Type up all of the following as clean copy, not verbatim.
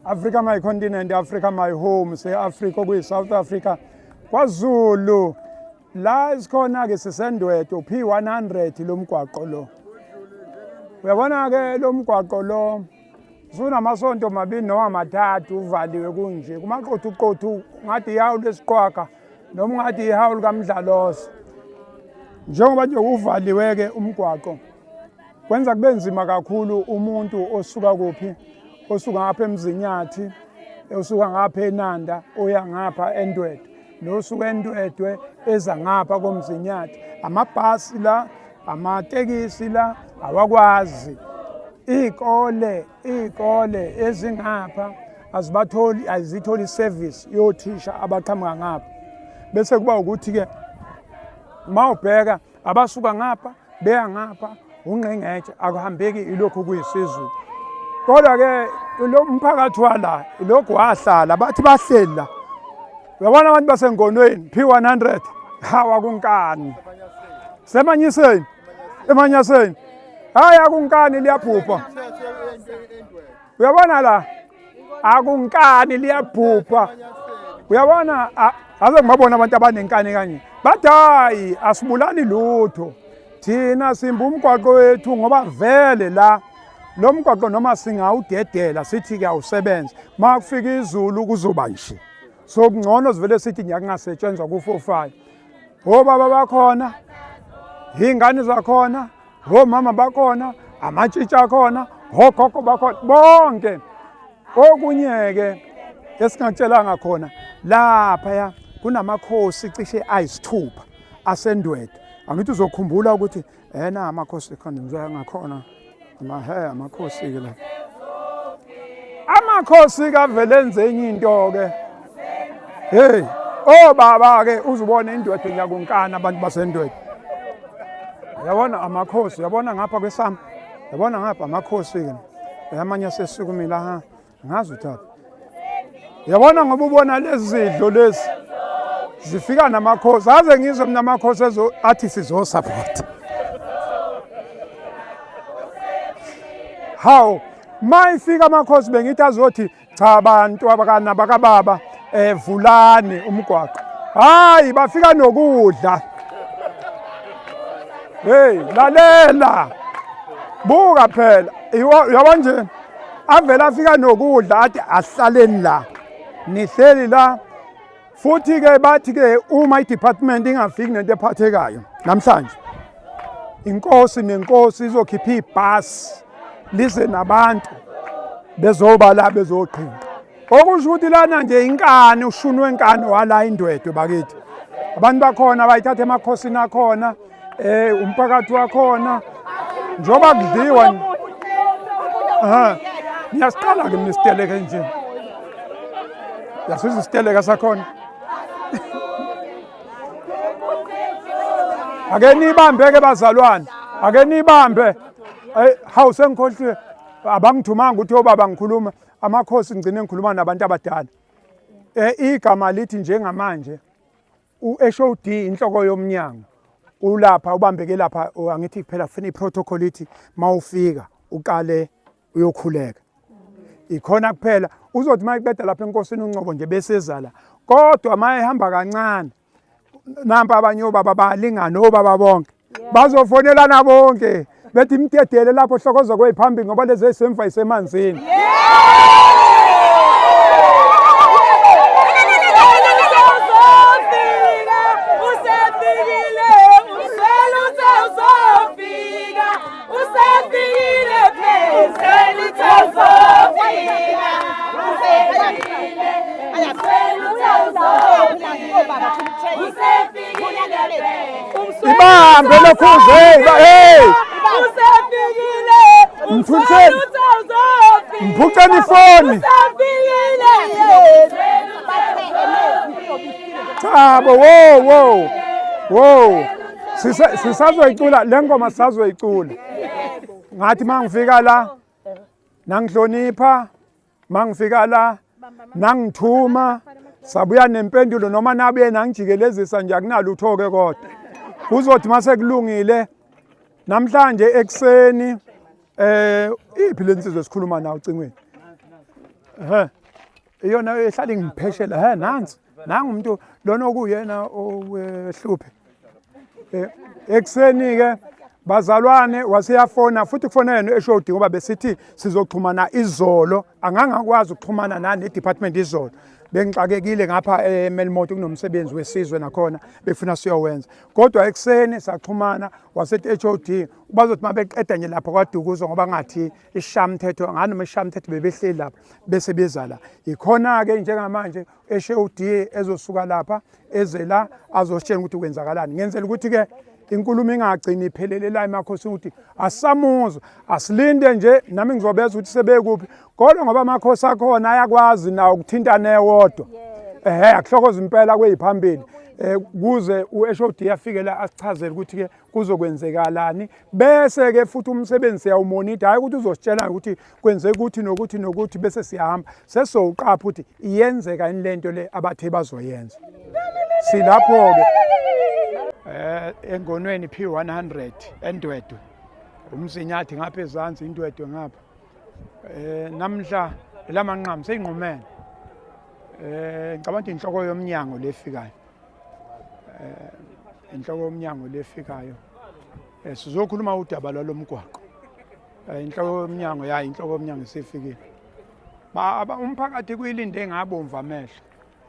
Africa my continent, Africa my home, se-Africa okuyi-South Africa, KwaZulu. La esikhona-ke siseNdwedwe, P100 lo mgwaqo lo. Uyabona-ke lo mgwaqo lo usunamasonto mabili noma mathathu uvaliwe kunje, kumaqothuqothu ngathi ihawu lesiqwaga noma ungathi ihawu likamdlalose. Njengoba nje uvaliwe-ke umgwaqo kwenza kube nzima kakhulu umuntu osuka kuphi, osuka ngapha eMzinyathi, osuka ngapha eNanda, oya ngapha eNdwedwe, nosuka eNdwedwe eza ngapha koMzinyathi. Amabhasi la, amatekisi la awakwazi. Iy'kole, iy'kole ezingapha azibatholi, azitholi iservice yothisha abaqhamuka ngapha. Bese kuba ukuthi-ke uma ubheka abasuka ngapha beya ngapha ungqingetshe akuhambeki ilokhu kuyisizulu kodwa-ke lo mphakathi wala ilokhu wahlala bathi bahleli la uyabona abantu basengonweni P100 hawa kunkani semanyiseni emanyaseni hayi akunkani liyabhubha uyabona la akunkani liyabhubha uyabona ave ngibabona abantu abanenkani kanje bathi hayi asibulali lutho thina simba umgwaqo wethu ngoba vele la lo mgwaqo noma singawudedela sithi ke awusebenze uma kufika izulu kuzoba nje so kungcono sivele sithi ngiyakungasetshenzwa ku-45 obaba bakhona iy'ngane zakhona omama bakhona amatshitshi akhona ogogo bakhona bonke okunye-ke esingakutshelanga khona laphaya kunamakhosi cishe ayisithupha asendwedwe angithi uzokhumbula ukuthi ena amakhosi khona ngizoya ngakhona amahe amakhosi-ke la amakhosi kavele enze enye into-ke hey obaba-ke uzubona indwedwe ngiyakunkana abantu basendwedwe yabona amakhosi yabona ngapha kwesami yabona ngapha amakhosi-ke amanye asesukumile aha ngazi uthatha yabona ngoba ubona lezi zidlo lezi zifika namakhosi aze ngizwe mina amakhosi ezo athi sizosupport hawu mayifika amakhosi bengithi azothi cha bantu abakana bakababa eh vulani umgwaqo hayi bafika nokudla hey lalela buka phela uyabona nje avele afika nokudla athi ahlaleni la nihleli la futhi ke bathi ke uma i-department ingafiki nento ephathekayo namhlanje inkosi nenkosi izokhipha ibhasi lize nabantu bezoba la bezoqhinqa okusho ukuthi lana nje inkani ushuni wenkani wala indwedwe bakithi abantu bakhona bayithatha emakhosini akhona eh umphakathi wakhona njengoba kudliwa aha ngiyasiqala ke mina isiteleka nje yasizwa isiteleka sakhona ake nibambe ke bazalwane ake nibambe hawu sengikhohliwe abangithumanga ukuthi obaba ngikhuluma amakhosi ngigcine ngikhuluma nabantu abadala eh igama lithi njengamanje u-HOD inhloko yomnyango ulapha ubambeke lapha angithi kuphela kufuna i-protocol ithi mawufika uqale uyokhuleka ikhona kuphela uzothi uma eqeda lapha enkosini uNcobo nje besezala kodwa uma ehamba kancane nampa abanye obaba balingana obaba bonke bazofonelana bonke bethi imdedele lapho hlokoza kweyiphambili ngoba lezi ezisemva isemanzini Ibambe lokhuze hey hey Usefikile Mthutheni Mphuceni ifoni Chabo wo wo wo sisazoyicula le ngoma sisazoyicula ngathi mangifika la nangihlonipha mangifika la nangithuma sabuya nempendulo noma nabuye nangijikelezisa nje akunalutho ke kodwa kuzothi mase kulungile namhlanje ekuseni eh iphi lensizwe esikhuluma nawo cingweni Ehhe. Iyona ehlala ingipheshela he nansi. Nangu umuntu lona okuyena owehluphe. Eh, ekuseni ke bazalwane waseyafona futhi kufona yena u-HOD ngoba besithi sizoxhumana izolo angangakwazi ukuxhumana nani ne-department izolo bengixakekile ngapha eMelmoto kunomsebenzi wesizwe nakhona befuna siyowenza kodwa ekuseni saxhumana wasethi HOD bazothi mabeqeda nje lapha kwaDukuza ngoba ngathi ishamthetho nganoma ishamthetho bebehleli lapha bese beza la ikhona-ke njengamanje HOD ezosuka lapha eze la azositshela ukuthi kwenzakalani ngenzela ukuthi-ke inkulumo ingagcini iphelele la emakhosini ukuthi asamuzwa asilinde nje nami ngizobeza ukuthi sebekuphi kodwa ngoba amakhosi akhona ayakwazi nawo ukuthintana ewodwa ehe akuhlokoza impela kweyiphambili eh kuze uHOD afike la asichazele ukuthi ke kuzokwenzekalani bese ke futhi umsebenzi siyawumonita hayi ukuthi uzositshela ukuthi kwenzeka ukuthi nokuthi nokuthi bese siyahamba sesowuqapha ukuthi iyenzeka yini lento le abathe bazoyenza silapho ke eh engonweni P100 eNdwedwe umzinyathi ngapha ezansi indwedwe ngapha eh namhla lamanqamu seyinqumene eh ngicabanga ukuthi inhloko yomnyango lefikayo eh inhloko yomnyango lefikayo eh sizokhuluma udaba lwalomgwaqo eh, inhloko yomnyango ya inhloko yomnyango isifikile ba umphakathi kuyilinde ngabomva amehlo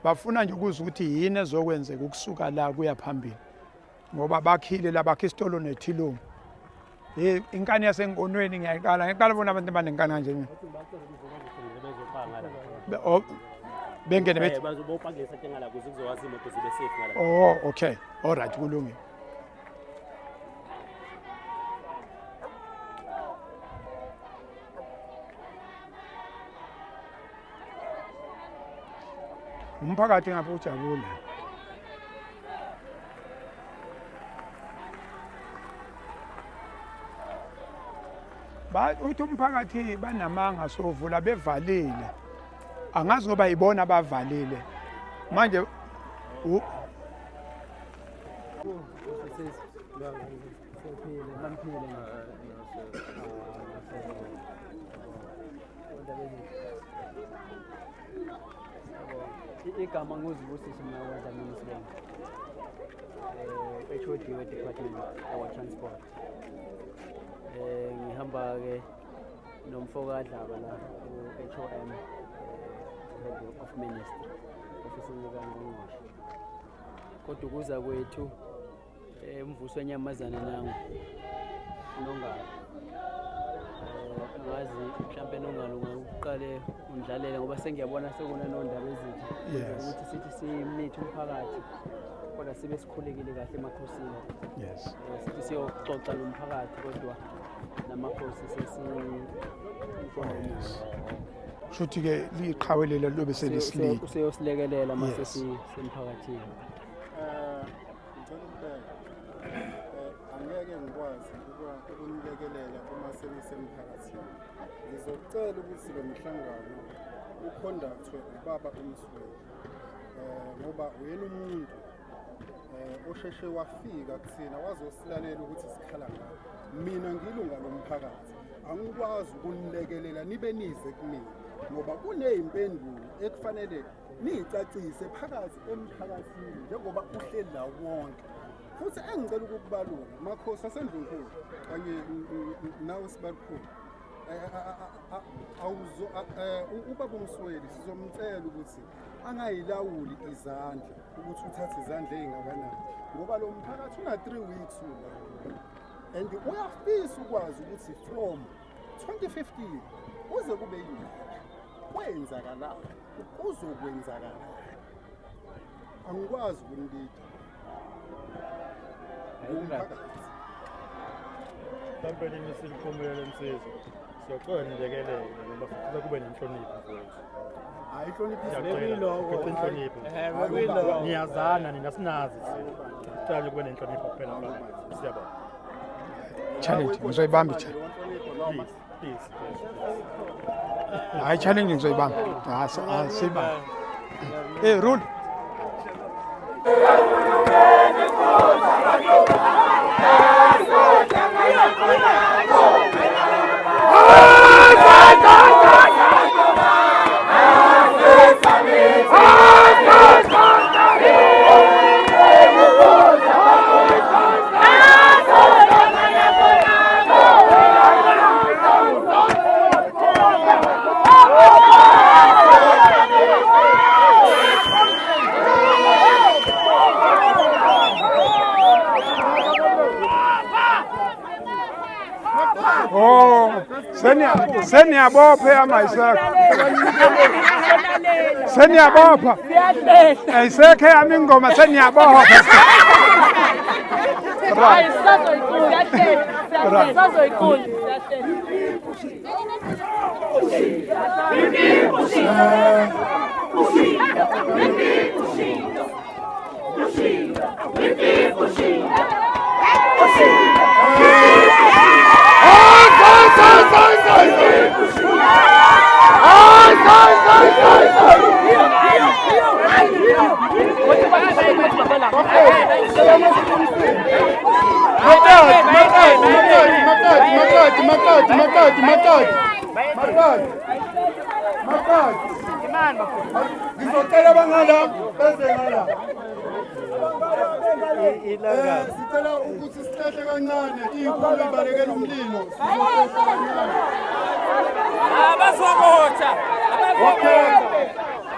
bafuna nje ukuzwa ukuthi yini ezokwenzeka ukusuka la kuya phambili ngoba bakhile la bakhe isitolo nethilomu hey inkani yasenkonweni ngiyayiqala ngiqala bona abantu abanenkani kanje mina oh, bengene bethi oh okay all right kulungile Umphakathi ngapha ujabule. Ba uthi umphakathi banamanga sovula bevalile. Angazi ngoba yibona abavalile. Manje Igama nguZibusisi mina kwaDlamini Sibongo. Eh HOD we department our transport. Eh ngihamba ke nomfoka Dlaba la ku-HOM head of ministry ofisini kaNgqongqoshe. Kodwa ukuza kwethu Eh, umvuso wenyamazane nangu nongalo eh, angazi mhlampe nongalo ungaqale undlalele ngoba sengiyabona sekunanondaba ezintsha ukuthi sithi simithe umphakathi kodwa sibe sikhulekile kahle emakhosini yes eh, sithi siyoxoxa nomphakathi kodwa namakhosi sesi shuthi ke liqhawe lela lobe selisilile useyosilekelela mase sisemphakathini Ngicela ukubeka angeke ngikwazi ukunilekelela uma senisemphakathini. Ngizocela ukuthi lo mhlangano ukhondathwe ubaba uMsweli ngoba uyena umuntu osheshe wafika kuthina wazosilalela ukuthi sikhala ngani. Mina ngilunga lomphakathi angikwazi ukunilekelela nibe nize kumina ngoba kuney'mpendulo ekufanele niyicacise phakathi emphakathini njengoba uhleli la wonke futhi engicela ukukubalula makhosi asendlunkulu kanye nawe sibalukhulu eh, eh, ubaba umsweli sizomcela ukuthi angayilawuli izandla ukuthi uthathe izandla ey'ngakanani ngoba lo mphakathi una-three weeks ula and uyafisa ukwazi ukuthi from 2015 kuze kube yimanje kwenzakalani Kuzokwenzakalani? Angikwazi ukunilida. Umphakathi. Mhlawumbe limi siliphumulele nsizwa. Siyacela nilekelele ngoba sifuna kube nenhlonipho mfowethu. Hayi inhlonipho Siyacela inhlonipho. Bekuyiloko. Niyazana nina sinazi thina. Sicela nje kube nenhlonipho kuphela phakathi. Siyabonga. Challenge ngizoyibamba i-challenge. Please, please. Hayi challenge ngizoyibamba. Hayi siyibamba. Hey rule. Ngiyabonga. Seniyabopha eyamayisakho. Seniyabopha. Ayisekho eyami ingoma seniyabopha. Hayi sisazoyicula sisazoyicula. Makati, makati, makati, makati, makati, makati. Ngizocela abangala beze ngala. Sicela ukuthi sihlehle kancane iy'khulu ibalekela umlilo. Abazokotha. Okay.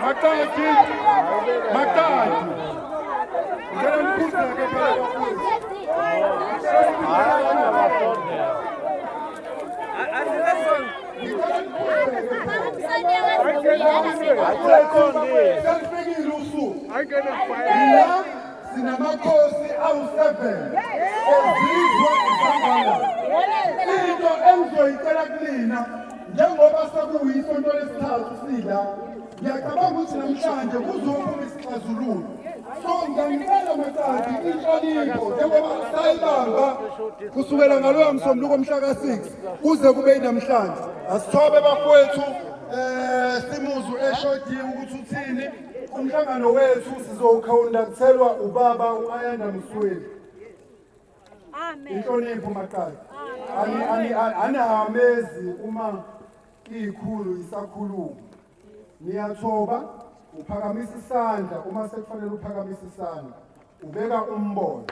Makati, makati. Ngicela nikhuzeke phela bafowethu. Selifikile usuku. La sinamakhosi awu-7 ezizwe zangala. Into engizoyicela kunina njengoba sekuyisonto lesithathu sila, ngiyacabanga ukuthi namhlanje kuzophuma isixazululo. So ngiyanicela Makati inhlonipho njengoba sayibamba kusukela ngaloya msombuluko mhla ka-6 kuze kube yinamhlanje. Asithobe bafowethu simuzwe eshodiwe ukuthi uthini. Umhlangano wethu sizowukhawundakthelwa ubaba u-Ayanda Msweli. Inhlonipho Makati. Anihamezi uma ikhulu isakhuluma. Niyathoba, uphakamisa isandla uma sekufanele uphakamisa isandla. Ubeka umbono.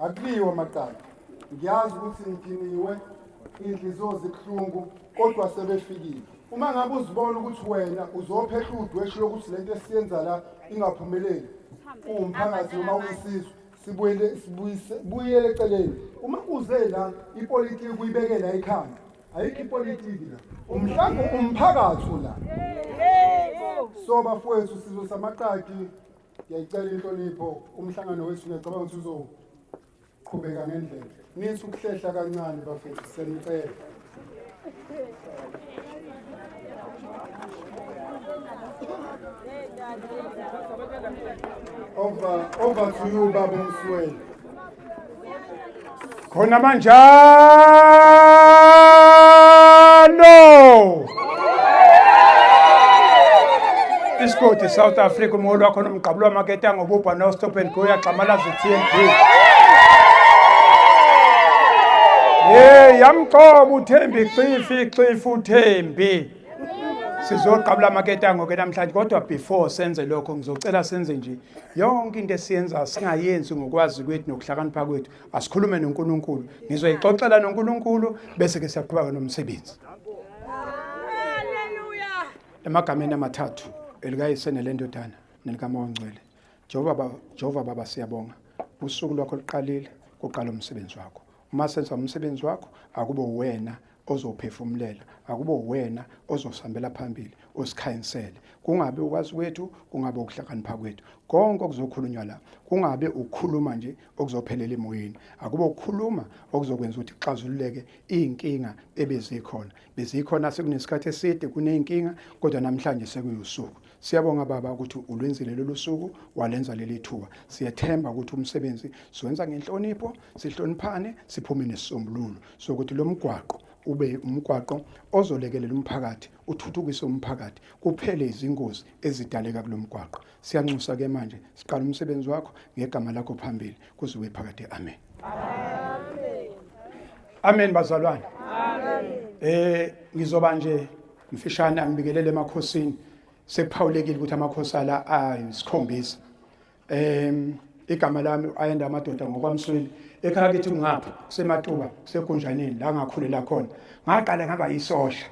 Akuliwa Makati. Ngiyazi ukuthi ngidiniwe, iy'nhliziyo zibuhlungu, kodwa sebefikile. Uma ngabe uzibona ukuthi wena uzophehla udweshu lokuthi lento esiyenza la ingaphumeleli, uwumphakathi noma uyisizwe, sibuyele sibuyele eceleni. Uma uze la ipolitiki uyibeke la ekhanda. Ayikho ipolitiki la. Umhlango umphakathi la. So bafowethu sizwe samaqadi ngiyayicela inhlonipho umhlangano wethu ngiyacabanga ukuthi uzoqhubeka ngendlela. Nithi ukuhlehla kancane bafowethu siyanicela. Over to you Baba Msweli. Khona manjalo. Isigodi South Africa umholi wakho nomgqabulo wamaketanga ububha no stop and go yagxamalaza i-TNP. Hey yamqoba uThembi xifi xifi uThembi. Sizoqabula amaketango ke namhlanje kodwa before senze lokho ngizocela senze nje yonke into esiyenza singayenzi ngokwazi kwethu nokuhlakanipha kwethu asikhulume noNkulunkulu. Ngizoyixoxela noNkulunkulu bese ke siyaqhubeka nomsebenzi. Hallelujah. Emagameni amathathu elikayise nelendodana nelikaMoya oNgcwele. Jehova baba, Jehova baba siyabonga. Usuku lwakho luqalile, kuqala umsebenzi wakho. Uma senza umsebenzi wakho akube uwena ozophefumulela, akube uwena ozosihambela phambili, usikhanyisele. Kungabe ukwazi kwethu, kungabe ukuhlakanipha kwethu. Konke okuzokhulunywa la, kungabe ukukhuluma nje okuzophelela emoyeni. Akube ukukhuluma okuzokwenza ukuthi kuxazululeke iy'nkinga ebezikhona. Bezikhona sekunesikhathi eside kuney'nkinga kodwa namhlanje sekuyusuku. Siyabonga baba ukuthi ulwenzile lolu suku walenza leli thuba. Siyethemba ukuthi umsebenzi siwenza ngenhlonipho, sihloniphane, siphume nesisombululo sokuthi lo mgwaqo ube umgwaqo ozolekelela umphakathi, uthuthukise umphakathi, kuphele izingozi ezidaleka kulo mgwaqo. Siyanxusa ke manje siqala umsebenzi wakho ngegama lakho phambili kuze kube phakade. Amen. Amen bazalwane. Amen. Ngizoba nje mfishane angibikelele emakhosini. Sekuphawulekile ukuthi amakhosi ala ayisikhombisa. Igama lami Ayanda Amadoda ngokwaMsweli. Ekhaya kithi ngapha kuseMatuba kuseGunjaneni la ngakhulela khona. Ngaqala ngaba yisosha.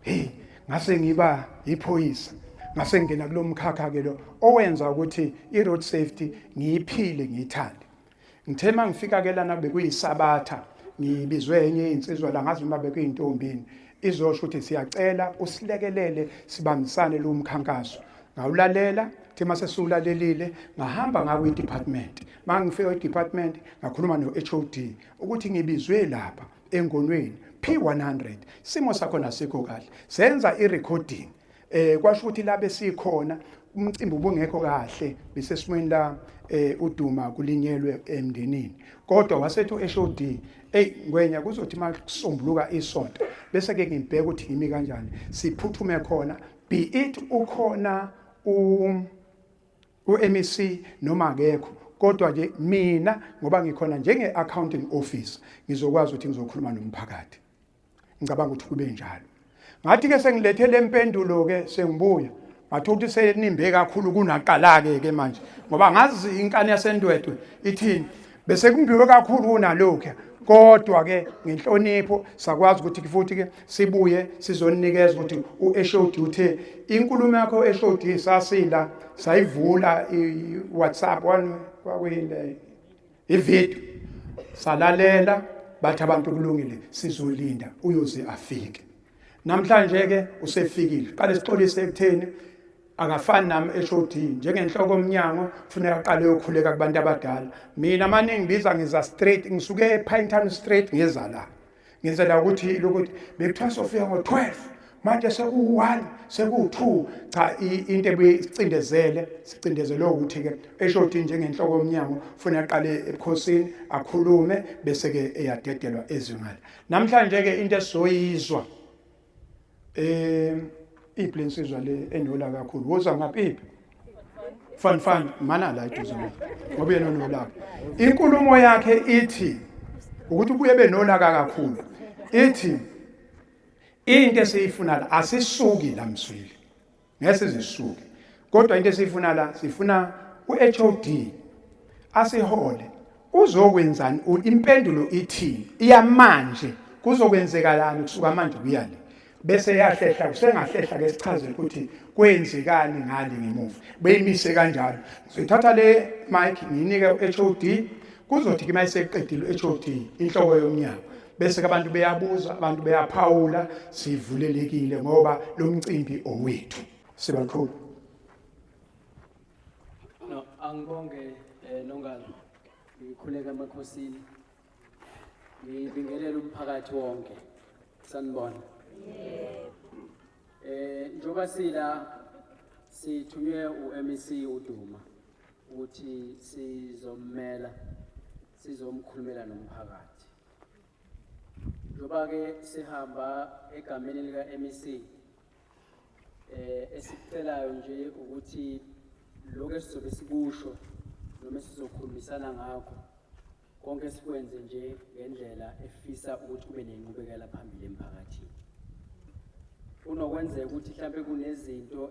Hey, ngase ngiba iphoyisa. Ngase ngingena kulomkhakha ke lo owenza ukuthi i-road safety ngiyiphile ngiyithande. Ngithe mangifika ke lana bekuyisabatha. Ngibizwe enye insizwa la, ngazi noma bekuyintombini, izosho ukuthi siyacela usilekelele sibambisane lo mkhankaso. Ngawulalela, thi mase siwulalelile ngahamba ngakwi-department. Ma ngifika kwi-department ngakhuluma no-HOD ukuthi ngibizwe lapha engonweni P100, simo sakhona sikho kahle. Senza i-recording, kwasho ukuthi la besikhona umcimbi ubungekho kahle, besesimweni la uduma kulinyelwe emndenini, kodwa wasethi u-HOD, "Ey Ngwenya, kuzothi makusombuluka isonto bese ke ngibheka ukuthi ngimi kanjani, siphuthume khona, be it ukhona u-MEC noma akekho, kodwa nje mina ngoba ngikhona njenge accounting officer ngizokwazi ukuthi ngizokhuluma nomphakathi." Ngicabanga ukuthi kube njalo. Ngathi ke sengilethe le mpendulo ke, sengibuya ngathi ukuthi senimbe kakhulu kunaqala ke ke manje, ngoba ngazi inkani yaseNdwedwe ithini, bese kumbiwe kakhulu kunalokhu. Kodwa ke ngenhlonipho sakwazi ukuthi futhi ke sibuye sizonikeza ukuthi uHOD uthe inkulumo yakho HOD sasila sayivula iWhatsApp one kwakuyile ivideo, salalela, bathi abantu kulungile, sizolinda uyoze afike. Namhlanje ke usefikile. Qale sixolise ekutheni akafani nami HOD, njengenhloko omnyango kufuneka aqale yokhuleka kubantu abadala. Mina manje ngibiza ngiza straight, ngisuke ePinetown straight ngeza la, ngenzela ukuthi lokuthi bekuthiwa sofika ngo-12, manje seku-1, seku-2. Cha, into ebuye isicindezele, sicindezelwe ukuthi-ke HOD njengenhloko yomnyango funa aqale ebukhosini akhulume, bese-ke eyadedelwa ezingale. Namhlanje-ke into esizoyizwa iphi lensizwa le enolaka kakhulu? Woza ngaphi, iphi? Fun fun mana la eduze ngoba yena onolaka. Inkulumo yakhe ithi ukuthi ubuye benolaka kakhulu, ithi into esiyifuna la, asisuki la mswili, ngeke sizisuke, kodwa into esiyifuna la, sifuna uHOD asihole, uzokwenzani, impendulo ithini iyamanje, kuzokwenzekalani kusuka manje kuya le, bese yahlehla, kusengahlehla ke sichazele ukuthi kwenzekani ngale ngemuva, beyimise kanjalo. Ngizothatha le mic ngiyinike uHOD, kuzothi ke mayiseqedile uHOD inhloko yomnyango, bese ke abantu beyabuza, abantu beyaphawula, sivulelekile ngoba lo mcimbi owethu sibakhulu. No, angibonge Nongalo. Ngikhuleka emakhosini. Ngibingelela umphakathi wonke. Sanibona. Yebo. Njoba sila sithunywe uMEC uDuma ukuthi sizommela, sizomkhulumela nomphakathi. Njoba ke sihamba egameni lika MEC, esikucelayo nje ukuthi lokho esizobe sikusho noma esizokhulumisana ngakho konke sikwenze nje ngendlela efisa ukuthi kube nenqubekela phambili emphakathini. Kunokwenzeka ukuthi mhlampe kunezinto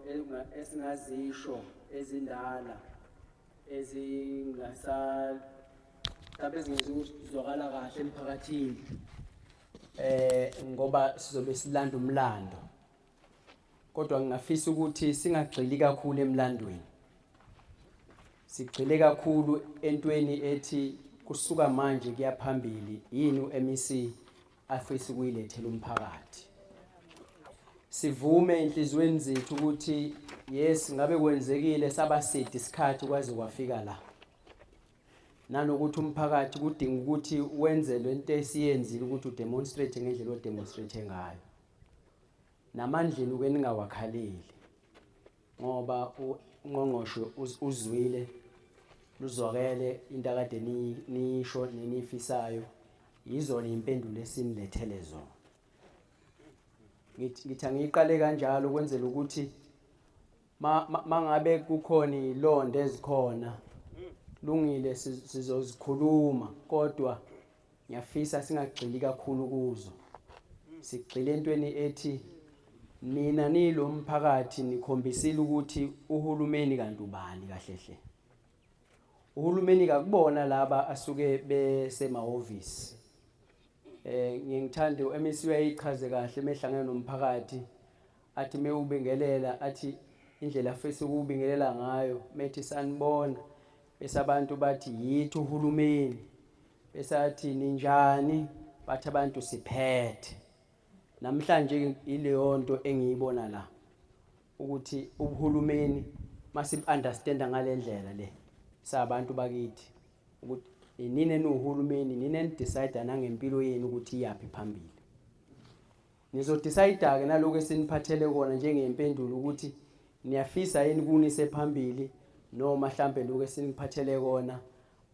esingazisho ezindala ezingasa mhlampe ezingezukuzwakala kahle emphakathini, ngoba sizobe silanda umlando, kodwa ngingafisa ukuthi singagxili kakhulu emlandweni, sigxile kakhulu entweni ethi kusuka manje kuya phambili yini uMEC afisa ukuyilethela umphakathi. Sivume enhliziyweni zethu ukuthi yes, ngabe kwenzekile saba side isikhathi kwaze kwafika la, nanokuthi umphakathi kudinga ukuthi wenze lento esiyenzile ukuthi udemonstrate ngendlela odemonstrate ngayo, namandleni uke ningawakhaleli, ngoba ungqongqoshe uzwile, luzwakele into akade nisho neniyifisayo, yizona impendulo esinilethele zona. Ngithi angiyiqale kanjalo ukwenzela ukuthi mangabe kukhona izilonda ezikhona, lungile, sizozikhuluma, kodwa ngiyafisa singagxili kakhulu kuzo, sigxile entweni ethi nina nilo mphakathi nikhombisile ukuthi uhulumeni kanti ubani kahle hle. Uhulumeni kakubona laba asuke besemahhovisi. Ngiyengithande uMEC uyayichaze kahle mehlangene nomphakathi, athi mewubingelela, athi indlela afisa ukubingelela ngayo methi sanibona, bese abantu bathi yithi uhulumeni, bese athi ninjani. Bathi abantu siphethe. Namhlanje ileyonto engiyibona la ukuthi ubuhulumeni masibu-understanda ngale ndlela le sabantu bakithi ukuthi inini eniwuhulumeni nini enidecide nangempilo yenu ukuthi iyaphi phambili. Nizodecide-ke nalokhu esiniphathele kona njengempendulo ukuthi niyafisa yini kunise phambili noma hlampe lokhu esiniphathele kona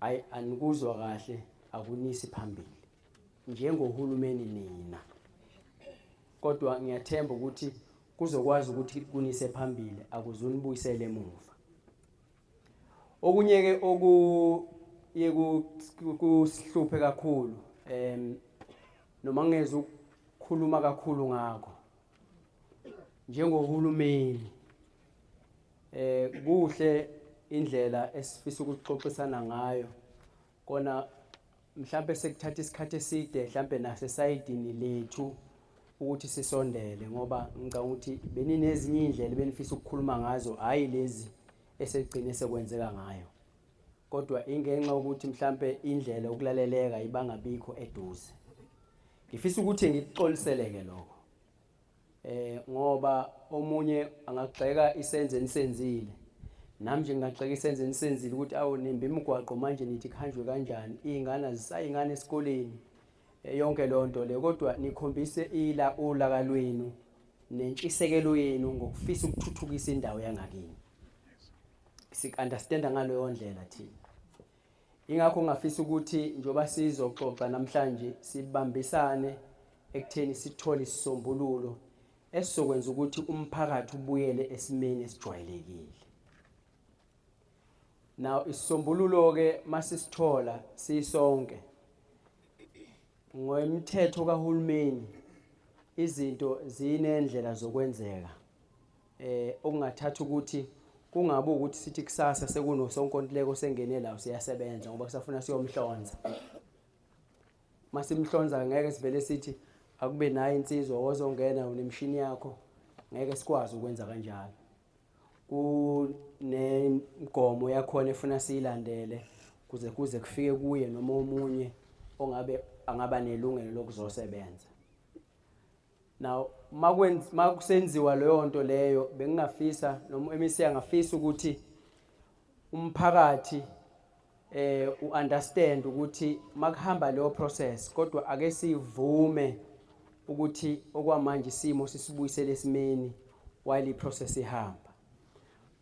ayi anikuzwa kahle akunisi phambili njengohulumeni nina. Kodwa ngiyathemba ukuthi kuzokwazi ukuthi kunise phambili akuzunibuyisele emuva. Okunye ke okuye kusihluphe kakhulu em noma ngeze ukukhuluma kakhulu ngakho njengohulumeni eh kuhle indlela esifisa ukuxoxisana ngayo kona mhlambe sekuthatha isikhathi eside mhlambe nasesayidini lethu ukuthi sisondele ngoba ngicabanga ukuthi beninezinye indlela benifisa ukukhuluma ngazo hayi lezi esegcine sekwenzeka ngayo kodwa ingenxa ukuthi mhlambe indlela yokulaleleka ibangabikho eduze ngifisa ukuthi ngikuxoliseleke lokho eh ngoba omunye angagxeka isenzo enisenzile nami nje ngingagxeka isenzo enisenzile ukuthi awu nimba imigwaqo manje nithi kuhanjwe kanjani iy'ngane azisayingane esikoleni eh, yonke leyo nto leyo kodwa nikhombise ila ulaka lwenu nentshisekelo yenu ngokufisa ukuthuthukisa indawo yangakini sik-understanda ngaleyo ndlela thina Ingakho ngafisa ukuthi njengoba sizoxoxa namhlanje sibambisane ekutheni sithole isisombululo esizokwenza ukuthi umphakathi ubuyele esimeni esijwayelekile. Now isisombululo ke masisithola sisonke ngomthetho kahulumeni izinto zinendlela zokwenzeka. eh okungathatha ukuthi kungabe ukuthi sithi kusasa sekunosonkontileko sengene la siyasebenza ngoba kusafuna siyomhlonza masimhlonza ngeke sivele sithi akube nayo insizwa wozongena unemshini yakho ngeke sikwazi ukwenza kanjalo kunemigomo yakhona efuna siyilandele kuze kuze kufike kuye noma omunye ongabe angaba nelungelo lokuzosebenza Now makusenziwa leyo nto leyo bengingafisa noma MEC angafisa ukuthi umphakathi eh uunderstand ukuthi makuhamba leyo process kodwa ake sivume ukuthi okwamanje isimo sisibuyisele esimeni while iprocess ihamba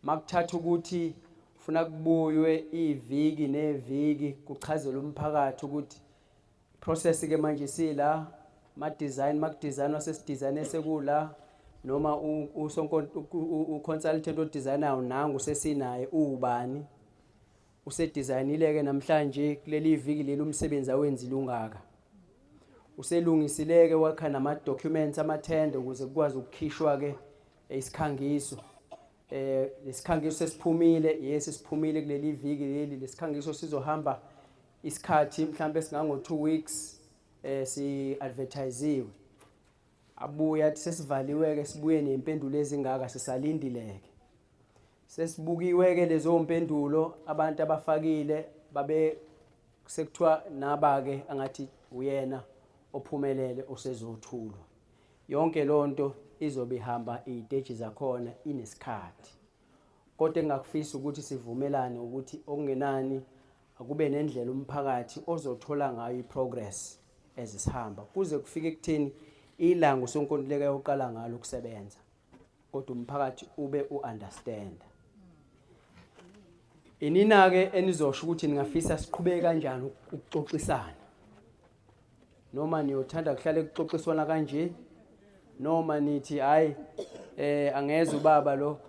makuthatha ukuthi funa kubuywe iviki neviki kuchazela umphakathi ukuthi Process ke manje sila ma design makudesignwa sesidesigne sekula noma u-consultant odesignayo nangu sesinaye uwubani usedesignile ke namhlanje kuleli viki leli umsebenzi awenzile ungaka uselungisile ke wakha nama documents amathenda ukuze kukwazi ukukhishwa ke isikhangiso eh lesikhangiso sesiphumile yes siphumile kuleli viki leli lesikhangiso sizohamba isikhathi mhlawumbe singango 2 weeks eh si advertisiwe abuya athi sesivaliwe ke sibuye nempendulo ezingaka sisalindile ke sesibukiwe ke lezo mpendulo abantu abafakile babe sekuthiwa naba ke angathi uyena ophumelele osezothulwa yonke lonto izobe ihamba iziteji zakhona inesikhathi kodwa engakufisa ukuthi sivumelane ukuthi okungenani akube nendlela umphakathi ozothola ngayo i-progress ezisihamba kuze kufike ekutheni ilanga usonkontileka yoqala ngalo ukusebenza kodwa umphakathi ube u-understand inina-ke enizosho ukuthi ningafisa siqhubeke kanjani ukuxoxisana noma niyothanda kuhlale kuxoxiswana kanje noma nithi hayi eh angeze ubaba lo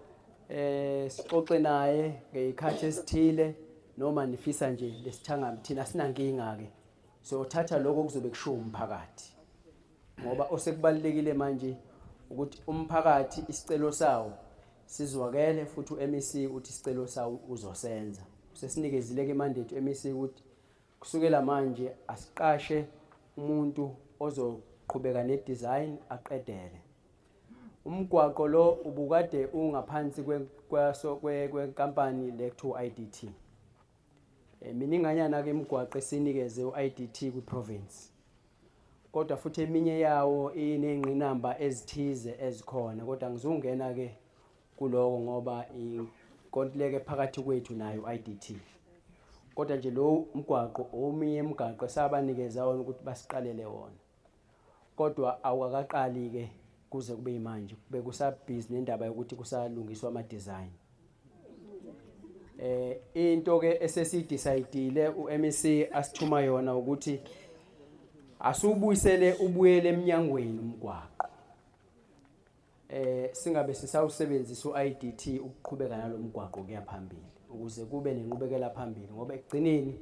eh sixoxe naye ngezikhathi esithile noma nifisa nje lesithangami thina sinankinga ke siyothatha lokho kuzobe kushiwo umphakathi ngoba osekubalekile manje ukuthi umphakathi isicelo sawo sizwakele futhi uMEC uthi isicelo sawo uzosenza sesinikezile ke mandate uMEC ukuthi Kusukela manje asiqashe umuntu ozoqhubeka ne-design aqedele. Umgwaqo lo ubukade ungaphansi kwaso kwenkampani le kuthiwa u-IDT. Eh, mininganyana-ke imigwaqo esinikeze u-IDT kwi-province. Kodwa futhi eminye yawo iney'ngqinamba ezithize ezikhona kodwa ngizungena-ke kuloko ngoba inkontileka ephakathi kwethu nayo IDT. Kodwa nje lo mgwaqo omunye imigaqo esabanikeza wona ukuthi basiqalele wona. Kodwa awukakaqali-ke kuze kube yimanje bekusabhizi nendaba yokuthi kusalungiswa ama-design. Into ke esesidecidile uMEC asithuma yona ukuthi asubuyisele ubuyele eminyangweni umgwaqo. Singabe sisawusebenzisa uIDT ukuqhubeka nalomgwaqo kuya phambili ukuze kube nenqubekela phambili ngoba ekugcineni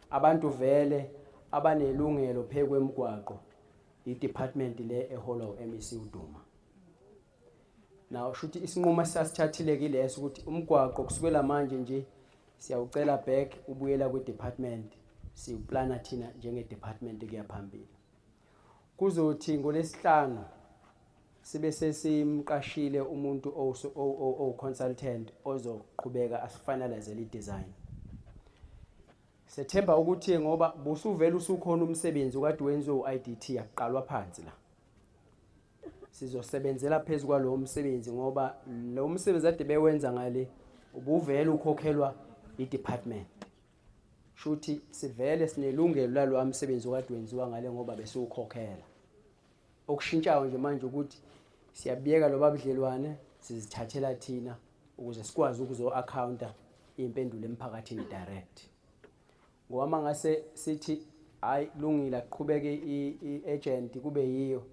abantu vele abanelungelo phezu kwemigwaqo i-department le eholwa uMEC uDuma. Now shuthi isinqumo esasithathile kileso ukuthi umgwaqo kusukela manje nje siyawucela back ubuyela kwi-department siwuplana thina njenge-department kuya phambili. Kuzothi ngolesihlanu sibe sesimqashile umuntu owu-consultant ozoqhubeka asifinalizele i-design. Sethemba ukuthi ngoba busuvele usukhona umsebenzi okade wenziwe u-IDT akuqalwa phansi la. Sizosebenzela phezu kwalowo msebenzi ngoba lo msebenzi ade bewenza ngale ubuvele ukhokhelwa i-department. Shuthi sivele sinelungelo lalowa msebenzi okade wenziwa ngale ngoba besiwukhokhela. Okushintshayo nje manje ukuthi siyabiyeka loba budlelwane sizithathela thina ukuze sikwazi ukuzo-accounta iy'mpendulo emphakathini direct. Ngoba mangase sithi hayi kulungile akuqhubeke i-agent kube yiyo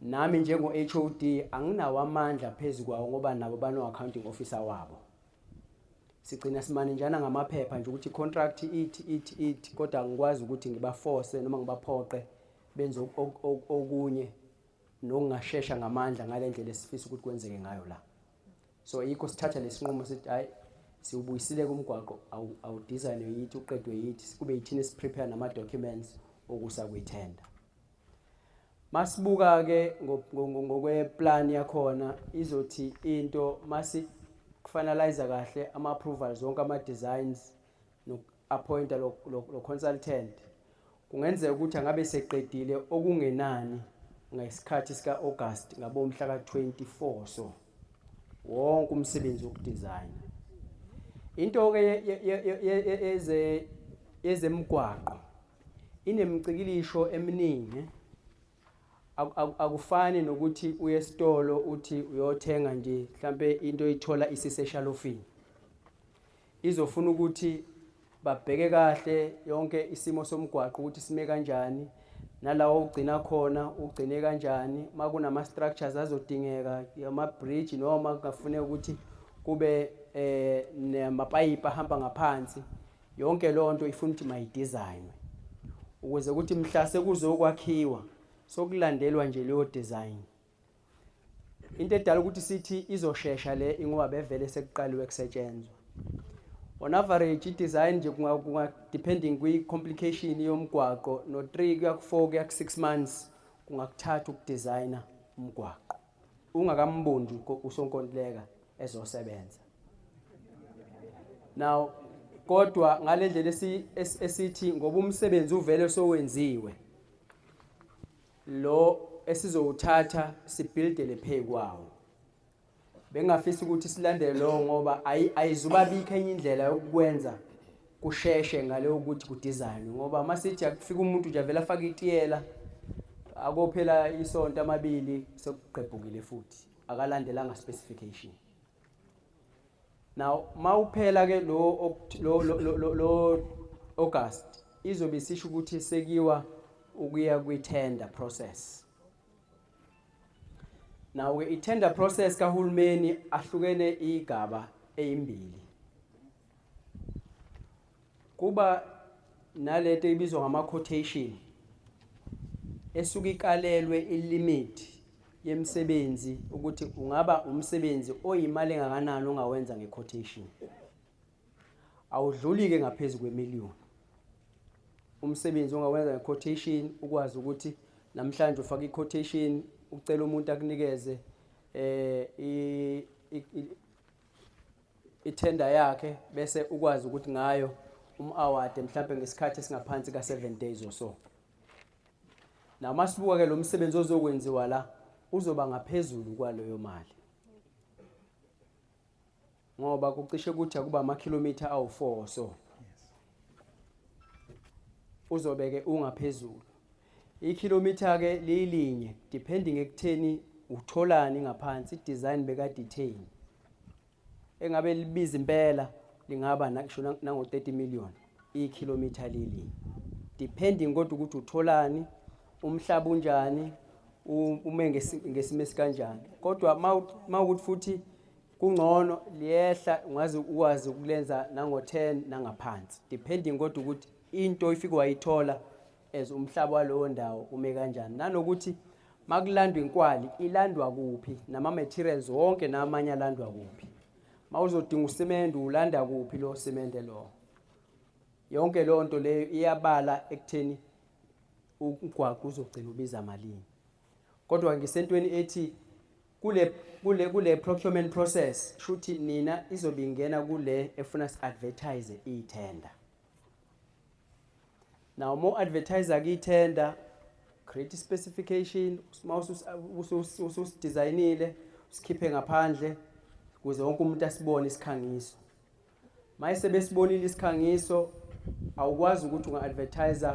nami njengo-HOD anginawo amandla phezu kwawo ngoba nabo bano-accounting officer wabo. Sigcina simanenjana ngamaphepha nje ukuthi i-contract ithi ithi ithi kodwa angikwazi ukuthi ngibaforce noma ngibaphoqe benze okunye nokungashesha ngamandla ngale ndlela esifisa ukuthi kwenzeke ngayo la. So yikho sithatha lesinqumo sithi hayi siwubuyisile kumgwaqo awudesignwe yithi uqedwe yithi kube yithina esiprepare nama documents okusa kwithenda. Masibuka ke ngokweplan yakhona izothi into masi finalize kahle ama approvals zonke ama designs no appointa lo, lo, lo consultant kungenzeka ukuthi angabe seqedile okungenani ngesikhathi sika August ngabo mhla ka 24 so wonke umsebenzi wokudesign into ke eze yezemigwaqo inemicikilisho eminingi. Akufani nokuthi uye esitolo uthi uyothenga nje mhlambe into oyithola isiseshalofini. Izofuna ukuthi babheke kahle yonke isimo somgwaqo ukuthi sime kanjani nalawo ugcina khona ugcine kanjani makunama structures azodingeka ama bridge noma kungafuneka ukuthi kube namapayipi ahamba ngaphansi. Yonke leyo nto ifuna ukuthi mayidesignwe ukuze ukuthi mhla sekuzokwakhiwa sokulandelwa nje leyo design. Into edala ukuthi sithi izoshesha le ingoba bevele sekuqaliwe kusetshenzwa. On average i-design nje kunga depending kwi-complication yomgwaqo no-3 kuya ku-4 kuya ku-6 months kungakuthatha ukudesigna umgwaqo ungakamboni usonkontileka ezosebenza. Now kodwa ngalendlela esithi ngoba umsebenzi uvele sowenziwe lo esizowuthatha sibuildele phe kwawo. Bengafisa ukuthi silandele lo ngoba ayizubabikho enye indlela yokukwenza kusheshe ngale ukuthi kudesign ngoba masithi akufika umuntu nje avela afake itiyela akophela isonto amabili sekugqebhukile futhi akalandelanga specification. Now mawuphela ke lo lo lo lo August izobe isisho ukuthi sekuyiwa ukuya kwi tender process. Now ke i tender process kahulumeni ahlukene igaba ezimbili. Kuba nalento ibizwa ngama quotation esuke ikalelwe ilimit yemisebenzi ukuthi ungaba umsebenzi oyimali engakanani ongawenza ngequotation. Awudluli ke ngaphezulu kwemillion. Umsebenzi ongawenza ngequotation ukwazi ukuthi namhlanje ufaka iquotation ucela umuntu akunikeze ithenda yakhe bese ukwazi ukuthi ngayo um-award mhlambe ngesikhathi esingaphansi ka 7 days or so. Nama sibuka ke lo msebenzi ozokwenziwa la uzoba ngaphezulu kwaleyo mali. Ngoba kucishe kuthi akuba amakhilomitha awu4 so. Uzobeke ungaphezulu. Ikhilomitha ke lilinye depending ekutheni utholani ngaphansi design bekade itheni. Engabe libiza impela lingaba ngisho nango 30 million ikhilomitha lilinye. Depending kodwa ukuthi utholani, umhlaba unjani, ume ngesimo esikanjani. Kodwa mawukuthi futhi kungcono liyehla ungaze ukwazi ukulenza nango 10 nangaphansi depending kodwa ukuthi into ifike wayithola as umhlaba walowo ndawo ume kanjani, nanokuthi makulandwa inkwali ilandwa kuphi, nama materials wonke namanye alandwa kuphi, mawuzodinga usimende ulanda kuphi lo simende lo. Yonke leyo nto leyo iyabala ekutheni umgwaqo uzogcina ubiza malini. Kodwa ngisentweni ethi kule kule kule procurement process shuthi nina izobe ingena kule efuna si-advertise i-tender. Now more advertiser ki-tender, create specification, uma ususidizayinile usikhiphe ngaphandle ukuze wonke umuntu asibone isikhangiso. Mayese besibonile isikhangiso, awukwazi ukuthi unga-advertise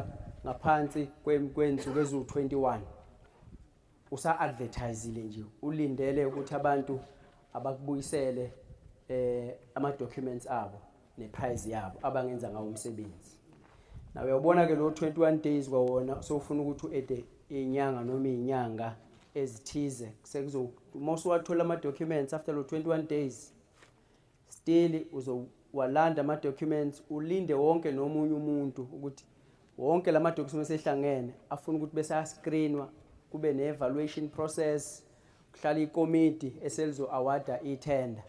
ngaphansi kwensuku eziwu-21 usa-advertisile nje ulindele ukuthi abantu abakubuyisele ama documents abo neprice yabo abangenza ngawo umsebenzi. Na uyabona ke lo 21 days kwawona sowufuna ukuthi uede inyanga noma izinyanga ezithize, sekuzo uma usuwathola ama documents after lo 21 days still uzowalanda ama documents, ulinde wonke nomunye umuntu ukuthi wonke lama documents ehlangene afuna ukuthi bese ascreenwa, kube ne evaluation process, kuhlala ikomiti eselizo awarda i-tender,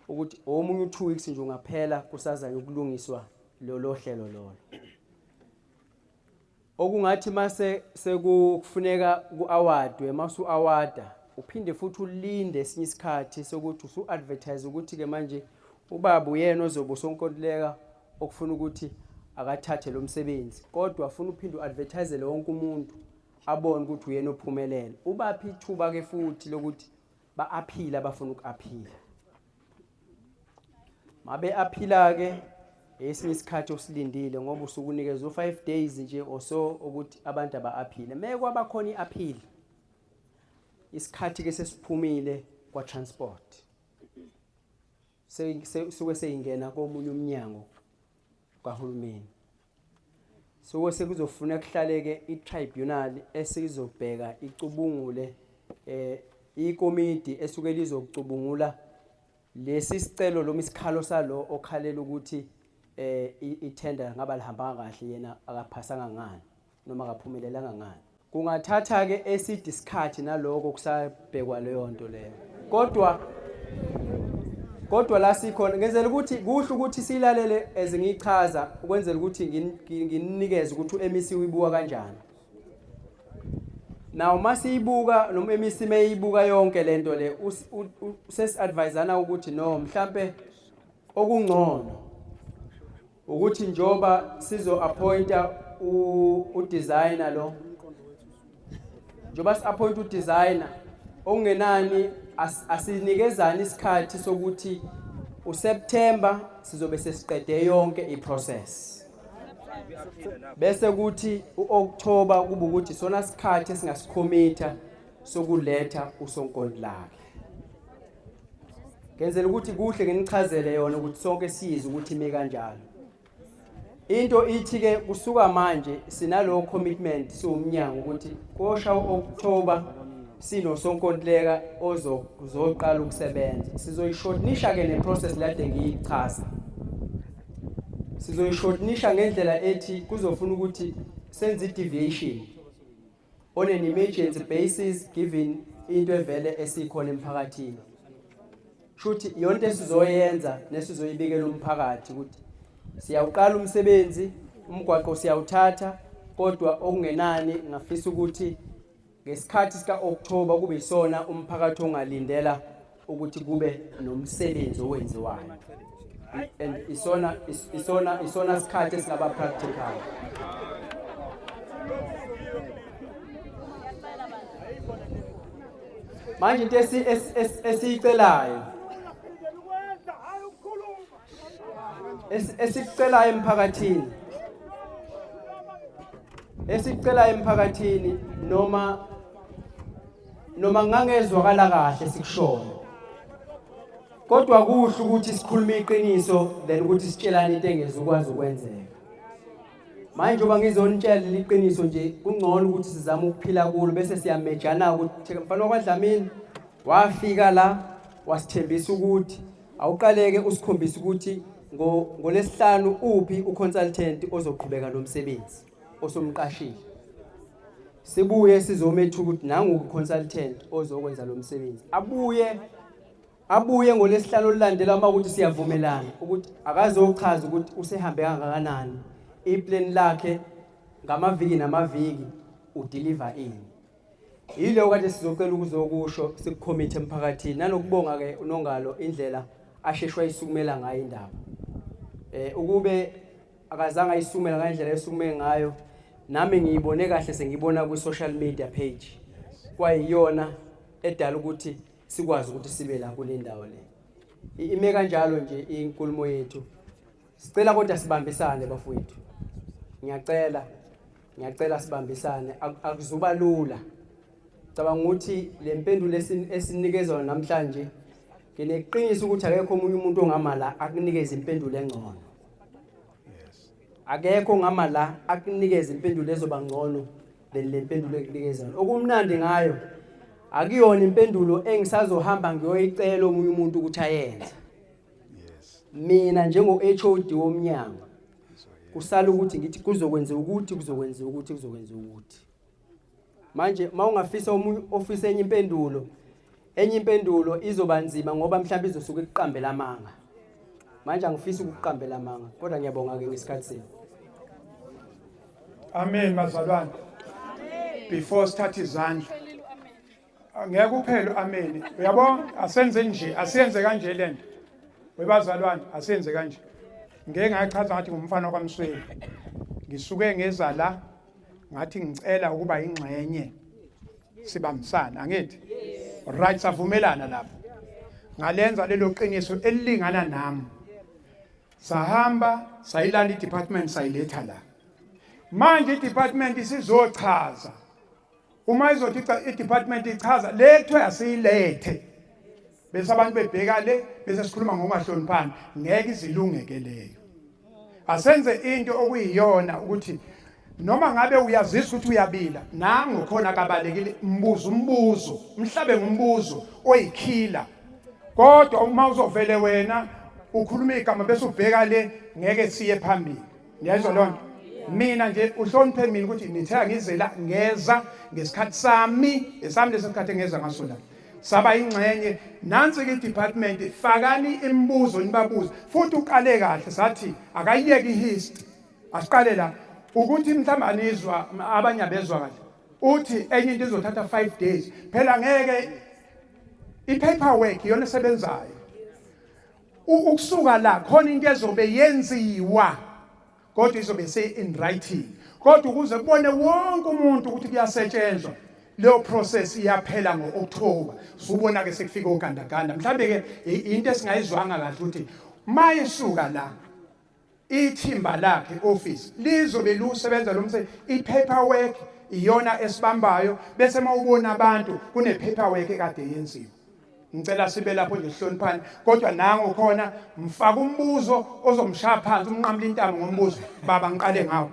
ukuthi omunye u2 weeks nje ungaphela kusazanye ukulungiswa lolo hlelo lolo. Okungathi mase sekufuneka kuawadwe, masu awarda uphinde futhi ulinde esinye isikhathi sokuthi usu advertise ukuthi ke manje ubaba uyena ozobe usonkontileka okufuna ukuthi akathathe lo msebenzi, kodwa afuna uphinde uadvertisele wonke umuntu abone ukuthi uyena ophumelele. Ubaphi ithuba ke futhi lokuthi ba-aphila abafuna uku-aphila. Mabe aphila ke esinye isikhathi osilindile ngoba usuke unikezwe u5 days nje or so ukuthi abantu aba-aphile. Meke kwabakhona i-appeal, isikhathi ke sesiphumile kwa transport, suke seyingena komunye umnyango kahulumeni, suke sekuzofuna kuhlaleke i-tribunal esizobheka icubungule ikomidi esuke lizokucubungula lesi sicelo noma isikhalo salo okhalela ukuthi i-tender ngaba lihambanga kahle, yena akaphasanga ngani noma akaphumelelanga ngani. Kungathatha ke eside isikhathi naloko kusabhekwa leyo nto leyo. Kodwa la sikhona ngenzela ukuthi kuhle ukuthi silalele ezingichaza ukwenzela ukuthi ngininikeze ukuthi uMEC uyibuka kanjani. Now masiyibuka noma MEC meyibuka yonke lento le, sesi-advisana ukuthi no mhlambe okungcono ukuthi njoba sizo appointa u-designer lo, njoba si-appoint u-designer okungenani asinikezani isikhathi sokuthi uSeptember sizobe sesiqede yonke iprocess, bese kuthi uOctober kuba ukuthi sona sikhathi esingasikhomitha sokuletha usonkontilaka. Ngenzela ukuthi kuhle nginichazele yona ukuthi sonke sizwe ukuthi ime kanjalo. Into ithi ke kusuka manje sinalo commitment siwumnyango ukuthi kosha uOctober sinosonkontileka ozoqala ukusebenza. Sizoyishortenisha ke ne process lade ngiyichaza. Sizoyishortenisha ngendlela ethi kuzofuna ukuthi senze i-deviation on an emergency basis given into evele esikhona emphakathini. Shuthi yonke esizoyenza nesizoyibikela umphakathi ukuthi siyawuqala umsebenzi, umgwaqo siyawuthatha, kodwa okungenani ngafisa ukuthi ngesikhathi sika October kube isona umphakathi ongalindela ukuthi kube nomsebenzi owenziwayo, and isona sikhathi esingaba practical. Manje into esiyicelayo esikucelayo emphakathini esikucelayo emphakathini noma noma ngangezwakala kahle sikushoyo kodwa kuhle ukuthi sikhulume iqiniso then ukuthi sitshelane into engezukwazi ukwenzeka. Manje njengoba ngizonitshela iqiniso nje kungcono ukuthi sizame ukuphila kulo bese siyamejana ukuthi mfana wakwaDlamini wafika la wasithembisa ukuthi awuqaleke usikhombise ukuthi ngolesihlanu uphi uconsultant ozoqhubeka nomsebenzi osomqashile. Sibuye sizomethuka ukuthi nangu uconsultant ozokwenza lo msebenzi. Abuye Abuye ngoLwesihlanu olulandela uma ukuthi siyavumelana ukuthi akazochaza ukuthi usehambe kangakanani, iplan lakhe ngamaviki namaviki udeliver ini. Yiloko kade sizocela ukuzokusho sikukhomithe emphakathini nanokubonga ke uNongalo indlela asheshwa isukumela ngayo indaba. Eh ukube akazange ayisukumela ngendlela esukume ngayo nami ngiyibone kahle sengibona kwi social media page kwayiyona edala ukuthi sikwazi ukuthi sibe la kule ndawo le. Ime kanjalo nje inkulumo yethu. Sicela kodwa sibambisane bafowethu. Ngiyacela, ngiyacela sibambisane akuzuba lula. Cabanga ukuthi le mpendulo esinikezwa namhlanje ngineqiniso ukuthi akekho omunye umuntu ongama la akunikeze impendulo engcono. Akekho ongama la akunikeze impendulo ezoba ngcono than le mpendulo ekunikeza yona. Okumnandi ngayo akuyona impendulo engisazohamba ngiyoyicela omunye umuntu ukuthi ayenze. Yes. Mina njengo HOD womnyango kusala ukuthi ngithi kuzokwenziwa ukuthi kuzokwenziwa ukuthi kuzokwenziwa ukuthi. Manje mawungafisa omunye ofisa enye impendulo enye impendulo izoba nzima ngoba mhlawumbe izosuke ikuqambela amanga. Manje angifisi ukuqambela amanga kodwa ngiyabonga ke ngesikhathi senu. Amen bazalwane. Before sithatha izandla. Ngeke uphele amen. Uyabo asenze nje, asiyenze kanje lento. Webazalwane asenze kanje. Ngeke ngachaza ngathi ngumfana kwaMsweli. Ngisuke ngeza la ngathi ngicela ukuba ingxenye sibambisana angithi? Right savumelana lapho. Ngalenza lelo qiniso elilingana nami. Sahamba sayilanda i-department sayiletha la. Manje i-department isizochaza. Uma izothi i-department ichaza le kuthiwa asiyilethe. Bese abantu bebheka le bese sikhuluma ngokungahloniphani ngeke izilungeke leyo. Asenze into okuyiyona ukuthi noma ngabe uyazisa ukuthi uyabila nangu khona kabalekile mbuzo umbuzo mhlabe ngumbuzo oyikhila kodwa uma uzovele wena ukhuluma igama bese ubheka le ngeke siye phambili ngiyayizwa loo nto mina nje uhloniphe mina ukuthi nithe ngize la ngeza ngesikhathi sami esami lesi sikhathi engeza ngaso la saba ingxenye nansi ke department fakani imibuzo nibabuze futhi uqale kahle sathi akayiyeke ihistory Asiqale la ukuthi mhlawumbe anizwa abanye abezwa kahle. Uthi enye into izothatha 5 days. Phela ngeke i-paperwork iyona esebenzayo. Ukusuka la khona into ezobe yenziwa kodwa izobe se in writing. Kodwa ukuze kubone wonke umuntu ukuthi kuyasetshenzwa leyo process iyaphela ngo-October. Subona ke sekufika ogandaganda. Mhlambe ke into esingayizwanga kahle ukuthi mayisuka la Ithimba lakhe office lizobe lusebenza lo msebenzi, i-paperwork iyona esibambayo bese mawubona abantu kune paperwork ekade yenziwa. Ngicela sibe lapho nje sihloniphane kodwa nangu khona mfaka umbuzo ozomshaya phansi umnqamula intamo ngombuzo baba ngiqale ngawo.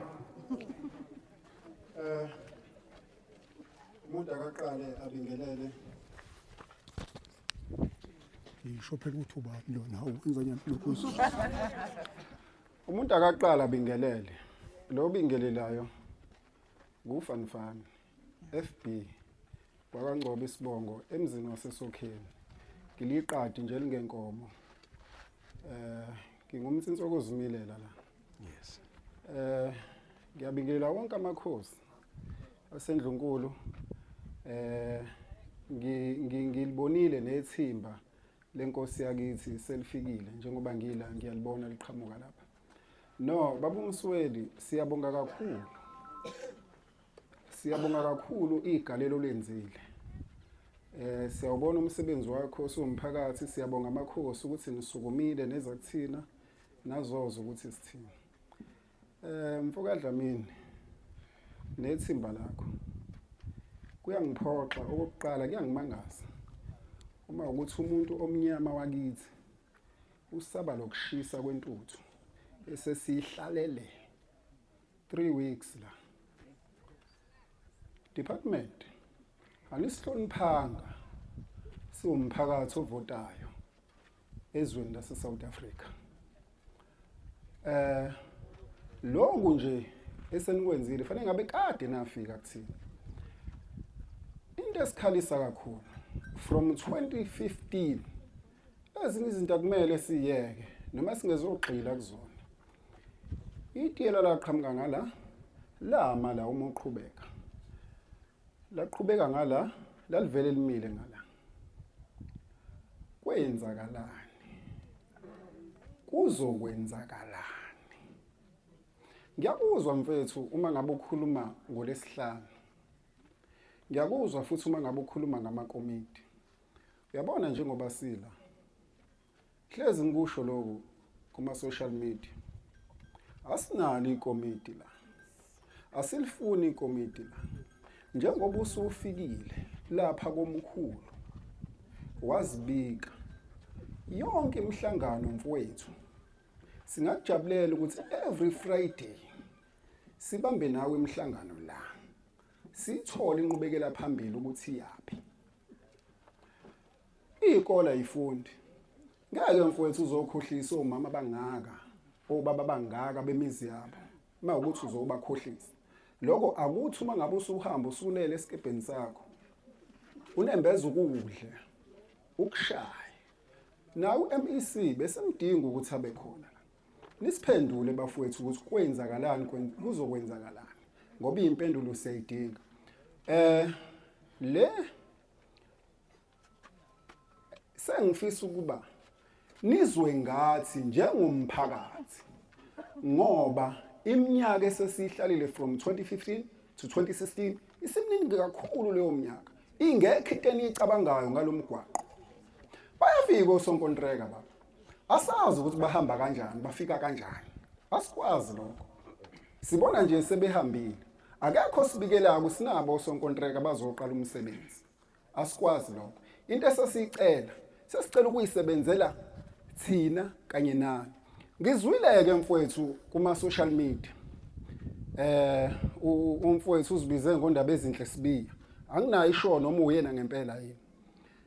Eh umuntu akaqale abingelele Ngisho phela ukuthi ubani lona hawu wenza njani lokhu. Umuntu akaqala abingelele. Lo bingelelayo ngufanifani FB wakwaNgcobo isibongo emzini waseSokheni. Ngiliqadi nje elingenkomo. Eh ngingumnsinsi okuzimilela la. Yes. Eh ngiyabingelela wonke amakhosi asendlunkulu eh ngilibonile nethimba lenkosi yakithi selifikile njengoba ngila ngiyalibona liqhamuka lapha. No baba uMsweli siyabonga kakhulu. Siyabonga kakhulu igalelo lenzile. Eh siyawubona umsebenzi wakho siwumphakathi siyabonga amakhosi ukuthi nisukumile neza kuthina nazoza ukuthi sithini. Eh mfoka Dlamini nethimba lakho kuyangiphoxa okokuqala kuyangimangaza uma ukuthi umuntu omnyama wakithi usaba lokushisa kwentuthu esesiyihlalele 3 weeks la department anisihloniphanga siwumphakathi ovotayo ezweni lase South Africa eh lokhu nje esenikwenzile fanele ngabe kade nafika kuthina into esikhalisa kakhulu from 2015 ezinye izinto akumele siyeke noma singezogxila kuzona Itiyela laqhamuka ngala lama la uma uqhubeka. Laqhubeka ngala lalivele limile ngala. Kwenzakalani? Kuzokwenzakalani? Ngiyakuzwa mfethu uma ngabe ukhuluma ngolesihlanu. Ngiyakuzwa futhi uma ngabe ukhuluma ngamakomiti. Uyabona njengoba sila Hlezi ngikusho lokhu kuma social media. Asinalo ikomiti la. Asilifuni ikomiti la. Njengoba usufikile lapha komkhulu wazibika yonke imihlangano mfowethu singakujabulela ukuthi every Friday sibambe nawe imihlangano la sithole inqubekela phambili ukuthi iyaphi Iy'kole ayifundi. Ngeke mfowethu uzokhohlisa omama abangaka, obaba abangaka bemizi yabo. Uma ukuthi uzobakhohlisa. Lokho akuthi uma ngabe usuhamba usulele esikebheni sakho. Unembeza ukudle, ukushaye. Nawe u-MEC besimdinga ukuthi abe khona la. Nisiphendule bafowethu ukuthi kwenzakalani kuzokwenzakalani ngoba iy'mpendulo siyayidinga. Eh le Sengifisa ukuba nizwe ngathi njengomphakathi ngoba iminyaka esesiyihlalile from 2015 to 2016 isiminingi kakhulu leyo minyaka ingekho into eniyicabangayo ngalomgwaqo bayafika osonkontreka baba asazi ukuthi bahamba kanjani bafika kanjani asikwazi lokho sibona nje sebehambile akekho osibikelayo sinabo osonkontreka bazoqala umsebenzi Asikwazi lokho. Into esesiyicela, sesicela ukuyisebenzela thina kanye nani. Ngizwile-ke mfowethu kuma-social media eh umfowethu uzibize ngondaba ezinhle sibiya anginayo isho noma uyena ngempela yini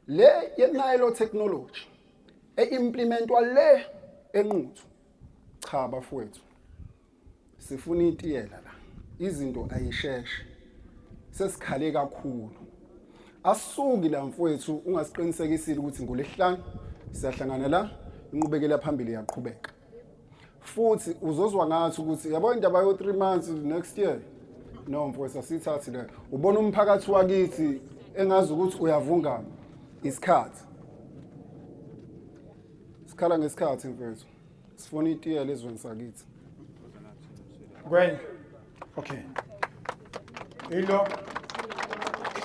le ye-Nilo technology e-implementwa le enquthu cha bafowethu Sifuna itiyela la. Izinto ayisheshe. Sesikhale kakhulu. Asisuki la mfowethu ungasiqinisekisile ukuthi ngolesihlanu siyahlangana la inqubekela phambili iyaqhubeka. Futhi uzozwa ngathi ukuthi yabo indaba yo 3 months next year. No mfowethu asithathi leyo. Ubona umphakathi wakithi engazi ukuthi uyavungama isikhathi. Sikhala ngesikhathi mfowethu. Sifuna itiyela ezweni sakithi. Kwenye. Okay. Ilo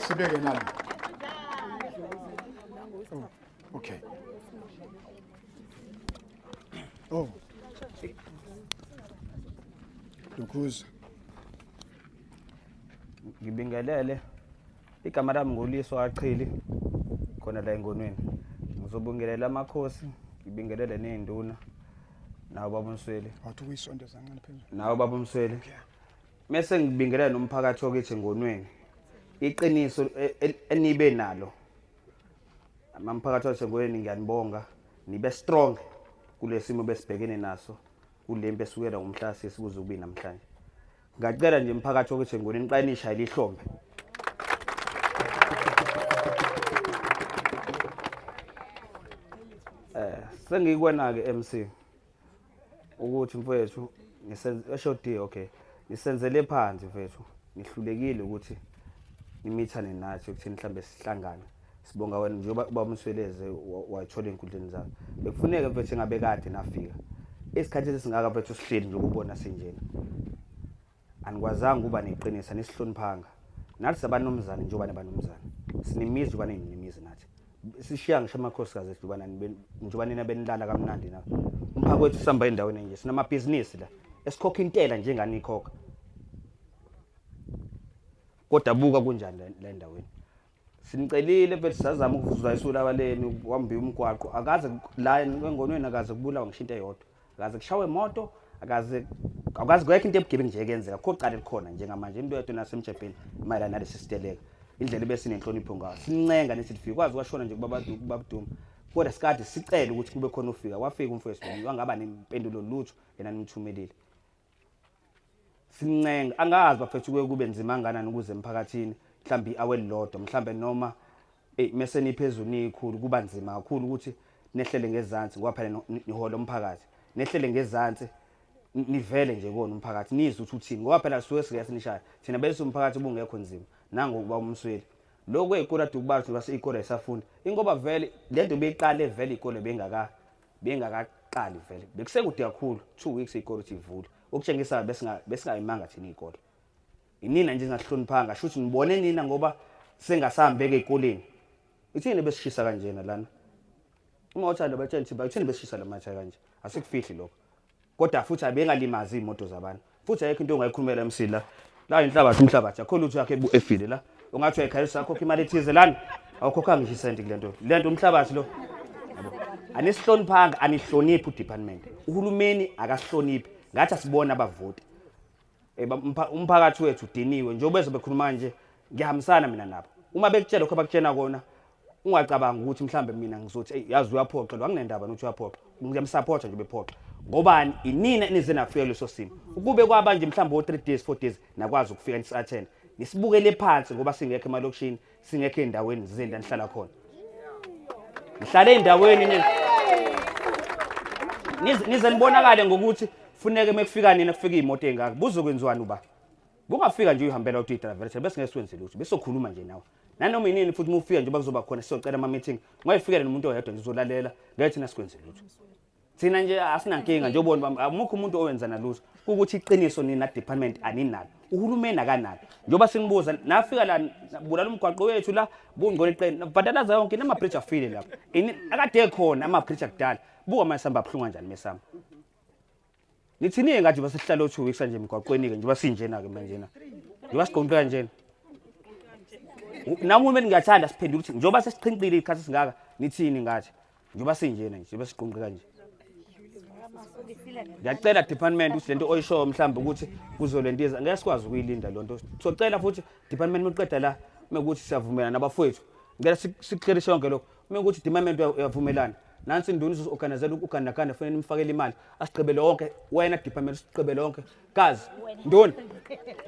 sibeke nalo. Oh, okay. Oh. Lokhuza. Ngibingelele. Igama lami nguLiswa Qhili khona la engonweni. Ngizobingelela amakhosi, ngibingelele nezinduna nawo baba uMsweli. Wathi ukuyisondeza kancane phezulu. Nawo baba uMsweli. Mese ngibingelela nomphakathi okithi engonweni. Iqiniso e, e, enibe nalo. Amphakathi wasengonweni ngiyanibonga. Nibe strong kulesimo besibhekene naso kulempi esukela ngomhla sesikuze kube namhlanje. Ngacela nje mphakathi wokuthi ngone niqale nishayele ihlombe. Eh sengikwena ke MC ukuthi mfowethu ngisenze eshodi okay nisenzele phansi mfowethu nihlulekile ukuthi nimithane nathi ukuthi mhlambe sihlangane sibonga wena njengoba uba umsweleze wayithola ey'nkundleni zakho bekufuneka mfethu engabe kade nafika isikhathi esingaka mfethu sihleli nje ukubona sinjena anikwazanga ukuba neqiniso anisihloniphanga nathi sabanomzane njengoba nabanomzane sinemizi njengoba ninemizi Sishiya ngisho amakhosikazi ethu njengoba njengoba nina benilala kamnandi na. Umphako wethu sihamba endaweni enje sinamabhizinisi la. Esikhokha intela njengani ikhokha. Kodwa buka kunjani la endaweni. Sinicelile mfethu sazama ukuvuzwa isula leni wambiwa umgwaqo akaze la engonweni akaze kubulawa ngisho into eyodwa. Akaze kushawe imoto akaze akaze kwekho into ebugebengu nje ekenzeka kho cala elikhona njengamanje into yedwa nasemjebheni mayelana nalesi siteleka indlela ebesinenhlonipho ngayo sincenga nethi lifike kwazi kwashona nje kubabaduma kodwa sikade sicele ukuthi kube khona ofika wafika umfowethu wangaba nempendulo lutho yena nimthumelile Sincenga angazi bafethu kuye kube nzima kangakanani ukuze emphakathini mhlawumbe i-hour elilodwa mhlawumbe noma eyi mese niphezulu niyikhulu kuba nzima kakhulu ukuthi nehlele ngezansi ngoba phela nihola umphakathi nehlele ngezansi nivele nje kona umphakathi nizwe ukuthi uthini ngoba phela suke sike sinishaya thina bese umphakathi ubungekho nzima nangokuba umsweli lokhu kwey'kole ade ukubalwa ukuthi base iy'kole ayisafunda ingoba vele le nto beyiqale vele iy'kole bengaka bengakaqali vele bekusekude kakhulu 2 weeks iy'kole ukuthi ivule okutshengisa besingayimanga thina iy'kole inina nje singahloniphanga shuthi ngibone nina ngoba sengasahambeka ey'koleni ithini besishisa kanjena lana uma uthanda batshela ukuthi ithini besishisa la matha kanje asikufihli lokho kodwa futhi abengalimazi iy'moto zabantu futhi ayikho into ongayikhulumela MC la la inhlabathi umhlabathi akho lutho yakhe efile la ungathi uyayikhalisa akhokha imali ethize lana awukhokhanga ngisho isenti kule nto le nto umhlabathi lo yabo anisihloniphanga anihloniphi udepartment uhulumeni akasihloniphi ngathi asibona abavoti Eh, umphakathi wethu udiniwe njengoba bezobe bekhuluma kanje ngiyahambisana mina nabo uma bekutshela lokho abakutshena kona ungacabangi ukuthi mhlambe mina ngizothi eyi yazi uyaphoxa lo anginendaba nokuthi uyaphoxa ngiyamsapotha nje bephoxa ngobani inina enize nafika leso simo ukube kwaba nje mhlawumbe o-3 days 4 days nakwazi ukufika nisi-attend nisibukele phansi ngoba singekho emalokishini singekho ey'ndaweni zenda nihlala khona nihlale ey'ndaweni nize nibonakale ngokuthi funeke uma kufika nina kufika iy'moto ey'ngaka buzokwenziwani uba bungafika nje uyihambela uthi uyidrayiveletha bese ngeke siwenze lutho besokhuluma nje nawe nanoma inini futhi uma ufika nje kuzoba khona sizocela ama-meeting ungayifikela nomuntu oyedwa nje uzolalela ngeke thina sikwenze lutho thina nje asinankinga nje ubona amukho umuntu owenza nalutho ukuthi iqiniso nina department aninalo uhulumeni akanalo njengoba sinibuza nafika la bulala umgwaqo wethu la bungcono iqeni badalaza yonke nama bridge afile lapha ini akade khona ama bridge akudala buka manje sihamba buhlungu kanjani mesama nithini ngathi basihlala o2 weeks nje emgwaqweni ke njengoba sinjena ke manje na njengoba siqonqe kanjena nami uhulumeni ngiyathanda siphendule ukuthi njengoba sesiqhinqile isikhathi esingaka nithini ngathi njengoba sinjena nje njengoba siqonqe kanje ngiyacela department ukuthi lento oyishoyo mhlawumbe ukuthi kuzolentiza ngeke sikwazi ukuyilinda loo nto socela futhi department uqeda la mekuthi siyavumelana nabafowethu ngicela sikuklerishe yonke lokho mekuthi department uyavumelana nansi induna izoorganizela ugandaganda fanele nimfakele imali asigqibele wonke wena department usigqibele wonke kazi nduna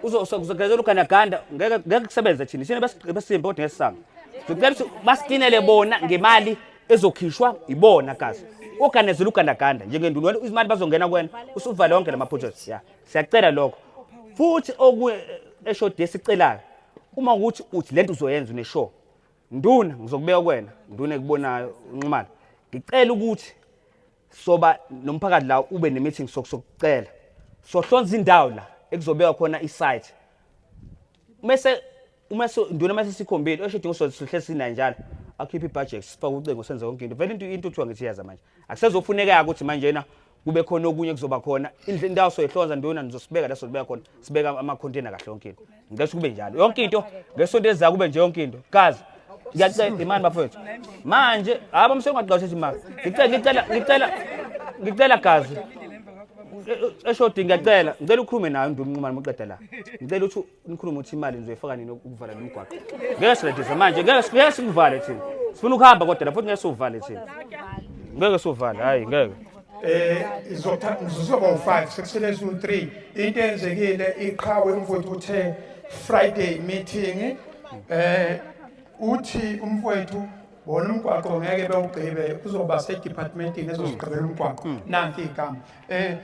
uzoorganizela ugandaganda ngeke ngeke kusebenze thina thina besimbe kodwa ngeke sisambe ngicela ukuthi basiklinele bona ngemali ezokhishwa ibona kazi organizela ugandaganda njengenduna wena izimali bazongena kuwena usuvale wonke lama projects ya siyacela lokho futhi okunye eshodi esicelayo uma ukuthi uthi lento uzoyenza uneshow Nduna ngizokubeka kuwena nduna ekubonayo unxumalo ngicela ukuthi soba nomphakathi la ube ne-meeting sokucela sohlonza indawo la ekuzobekwa khona i-site mese uma nduna mase sikhombile osho idingo sohle sinayo njalo akhiphe ibudget sifake ucingo senze yonke into vele into into kuthiwa ngithi yaza manje akusezofuneka ukuthi manje na kube khona okunye kuzoba khona indawo soyihlonza nduna nizosibeka la sozibeka khona sibeka ama-container kahle yonke into ngicela kube njalo yonke into ngesonto elizayo kube nje yonke into kazi ngiyacela imani bafowethu manje hhayi mse ungaqasha imali ngicela ngicela ngicela ngicela gazi eshodi ngiyacela ngicela ukhulume nayo nduna unqumane muqeda la ngicela ukuthi nikhulume ukuthi imali nizoyifaka nini ukuvala lo mgwaqo ngeke siredise manje ngeke ngeke sikuvale thina sifuna ukuhamba kodwa la futhi ngeke siwuvale thina ngeke siwuvale hhayi ngeke eh izoba u5 sekusele u3 into eyenzekile iqhawe umfowethu uthe Friday meeting eh uthi umfowethu bona umgwaqo ngeke bewugqibe uzoba sedepartmentini ezosigqibela umgwaqo nanti igama eh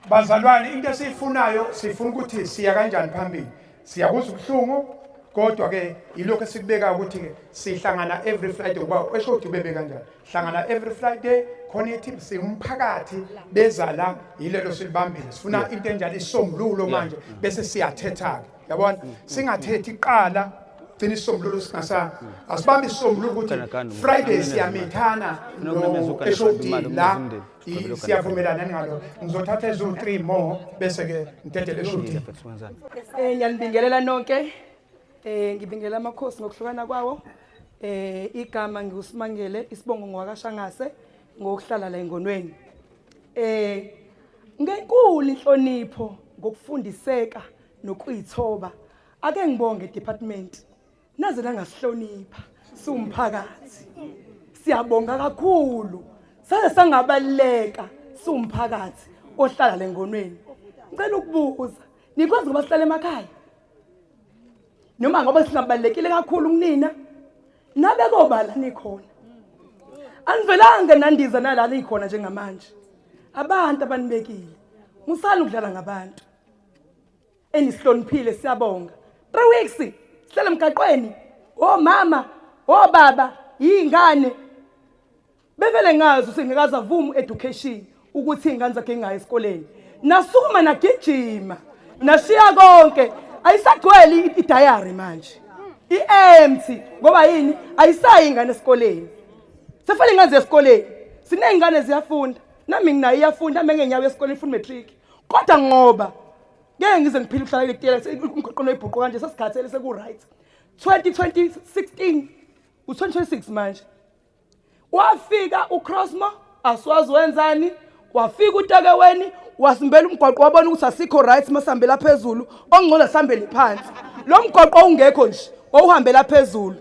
Bazalwane into esiyifunayo sifuna ukuthi siya kanjani phambili. Siyakuzwa ubuhlungu kodwa ke yilokho esikubekayo ukuthi ke sihlangana every Friday ngoba esho ukuthi ubebe kanjani. Hlangana every Friday khona ithi singumphakathi beza la yilelo silibambile. Sifuna into enjalo isombululo manje bese siyathetha ke. Yabona? Singathethi iqala Gcina isisombululo singasa asibambe isisombululo ukuthi Friday siyamithana no HOD la siyavumelana ngalo. Ngizothatha ezu 3 more bese ke ngidedele HOD. Eh ngiyanibingelela nonke. Eh ngibingelela amakhosi ngokuhlukana kwawo. Eh igama ngiusimangele isibongo ngowakaShangase ngokuhlala la engonweni. Eh ngenkulu inhlonipho ngokufundiseka nokuyithoba ake ngibonge department naze nangasihlonipha siwumphakathi siyabonga kakhulu saze sangabaleka siwumphakathi ohlala lengonweni ngicela ukubuza nikwazi ngoba sihlala emakhaya noma ngoba singabalekile kakhulu kunina nabe kobala nikhona anivelanga nandiza nala nikhona njengamanje abantu abanibekile musani ukudlala ngabantu enisihloniphile siyabonga 3 weeks sihlale emgaqweni omama obaba yingane bevele ngazi usengekaze avume education ukuthi ingane zakhe ingayi esikoleni nasukuma nagijima nashiya konke ayisagcwele idayari manje i-empty ngoba yini ayisayi ingane esikoleni sefele ingane zesikoleni siney'ngane ziyafunda nami nginayo iyafunda nami ngenyawo esikoleni ifuna matric kodwa ngoba ngeke ngize ngiphile ukuhlala kuleli tiyela umgwaqo noyibhuqo kanje sesikhathele seku-right 2016 u-2026 manje wafika uCrosmo aswazi wenzani wafika uTekeweni wasimbela umgwaqo wabona ukuthi asikho right masihambela phezulu ongcono sihambele phansi lo mgwaqo ungekho nje wawuhambela phezulu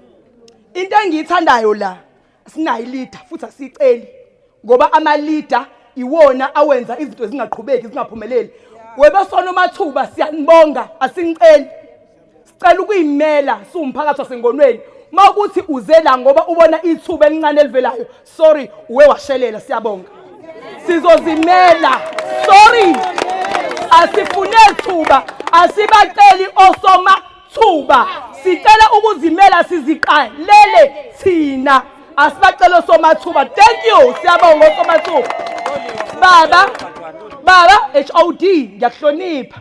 into engiyithandayo la sinayo leader futhi asiceli ngoba ama leader iwona awenza izinto zingaqhubeki zingaphumeleli webasona omathuba siyanibonga asiniceli sicela ukuyimela siwumphakathi wasengonweni uma ukuthi uze la ngoba ubona ithuba elincane elivelayo sorry uwe washelela siyabonga sizozimela sorry asifune thuba asibaceli osoma thuba sicela ukuzimela siziqalele thina asibacele osomathuba thank you siyabonga osomathuba baba baba HOD ngiyakuhlonipha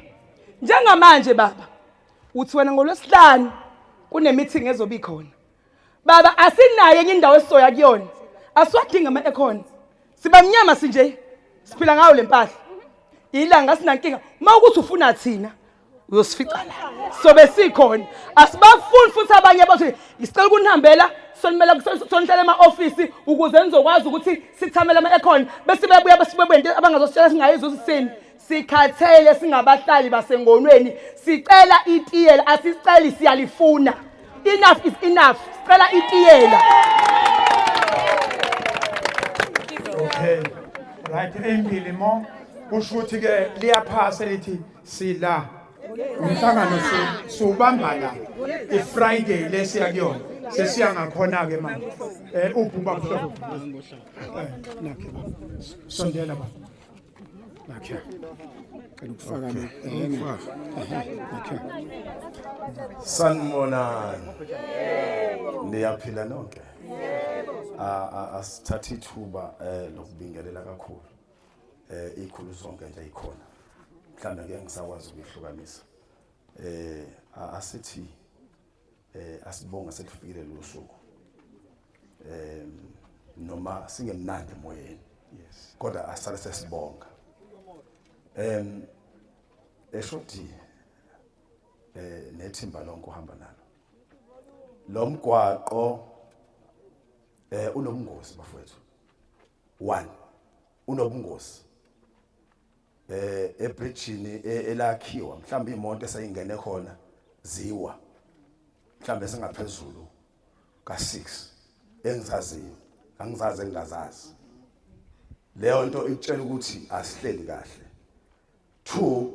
njengamanje baba uthi wena ngolwesihlanu kune-meeting ezobe ikhona baba asinayo enye indawo esizoya kuyona asiwadingi ama-aircon siba mnyama sinje siphila ngayo le mpahla ilanga sinankinga uma ukuthi ufuna thina uyosifica la sobe sikhona asibafuni futhi abanye abathi sicela ukunihambela sonimela sonihlala ema-ofisi ukuze nizokwazi ukuthi sithamele ama-aircon bese bebuya bese bebuya abangazositshela singayizwa ukuthi sini Sikhathele singabahlali basengonweni sicela itiyela asiceli siyalifuna. Enough is enough. Sicela itiyela. Okay. Right eyimbili mo kusho ukuthi ke liyaphasa lithi sila umhlangano siwubamba la iFriday lesiya kuyona sesiya ngakhona ke manje eh uphi ubaba hlobo eh nakhe sondela baba Nakhe. Cela ukufaka lo. Nakhe. Sanibonani. Niyaphila nonke. Asithathe ithuba eh lokubingelela kakhulu. Eh ikhulu zonke nje ikhona. Mhlambe ngeke ngisakwazi ukuyihlukanisa. Eh asithi eh asibonga selifikile lo suku eh noma singemnandi emoyeni yes kodwa asale sesibonga em eshodi eh nethimba lonke uhamba nalo lo mgwaqo eh unobungozi bafowethu one unobungozi eh ebridgeini e, elakhiwa mhlawumbe imoto esayingene khona ziwa mhlawumbe singaphezulu ka6 engizaziyo angizazi engingazazi leyo nto ikutshela ukuthi asihleli kahle two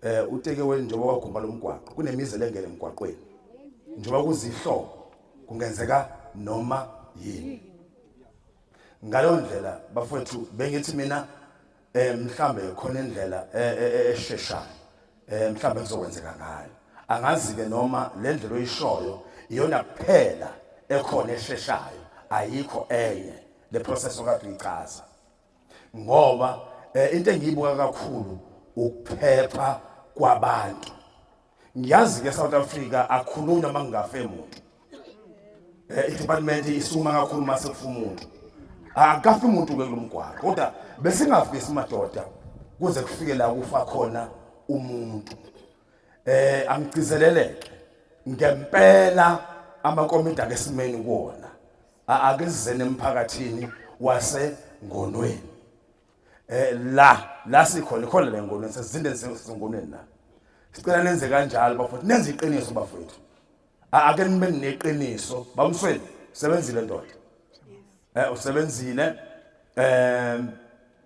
eh uteke weni njengoba wagumba lomgwaqo kunemizela engene emgwaqweni njengoba kuzihlobo kungenzeka noma yini ngaleyo ndlela bafowethu bengithi mina eh mhlambe khona indlela eh, eh, eh, esheshayo eh mhlambe kuzokwenzeka ngayo angazi ke noma le ndlela oyishoyo iyona kuphela ekhona esheshayo ayikho enye le process okade uyichaza ngoba into engiyibuka kakhulu ukuphepha kwabantu. Ngiyazi ke South Africa akhulunywa mangafe umuntu. Eh i-department isuma kakhulu mase kufa umuntu. Akafi umuntu ke kulomgwaqo kodwa besingafisi madoda kuze kufike la kufa khona umuntu. Eh angigcizeleleke ngempela amakomiti akesimeni kuwona akezene emphakathini wase ngonweni. Eh la la sikhona ikhona le ngonweni sesizinde sengonweni la. Sicela nenze kanjalo bafowethu nenze iqiniso bafowethu. Ake nibe neqiniso bamsweni sebenzile ndoda. Eh usebenzile eh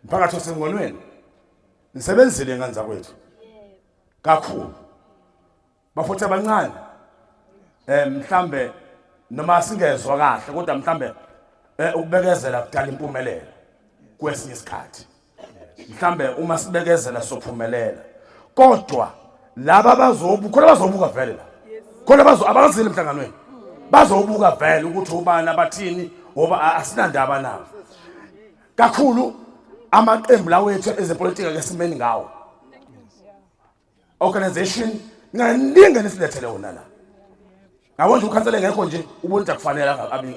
mphakathi osengonweni. Nisebenzile ngane zakwethu. Kakhulu. Bafowethu abancane eh mhlambe noma singezwa kahle kodwa mhlambe eh ukubekezela kudala impumelelo kwesinye isikhathi. Mhlambe uma sibekezela sophumelela. Kodwa laba bazobu khona bazobuka vele la. Khona bazo abazile emhlanganweni. Bazobuka vele ukuthi ubani abathini ngoba asinandaba nabo. Kakhulu amaqembu lawethu ezepolitika ke simeni ngawo. Organization nganingi nisilethele wona la. Yabo nje ukhansela engekho nje ubona ukuthi akufanele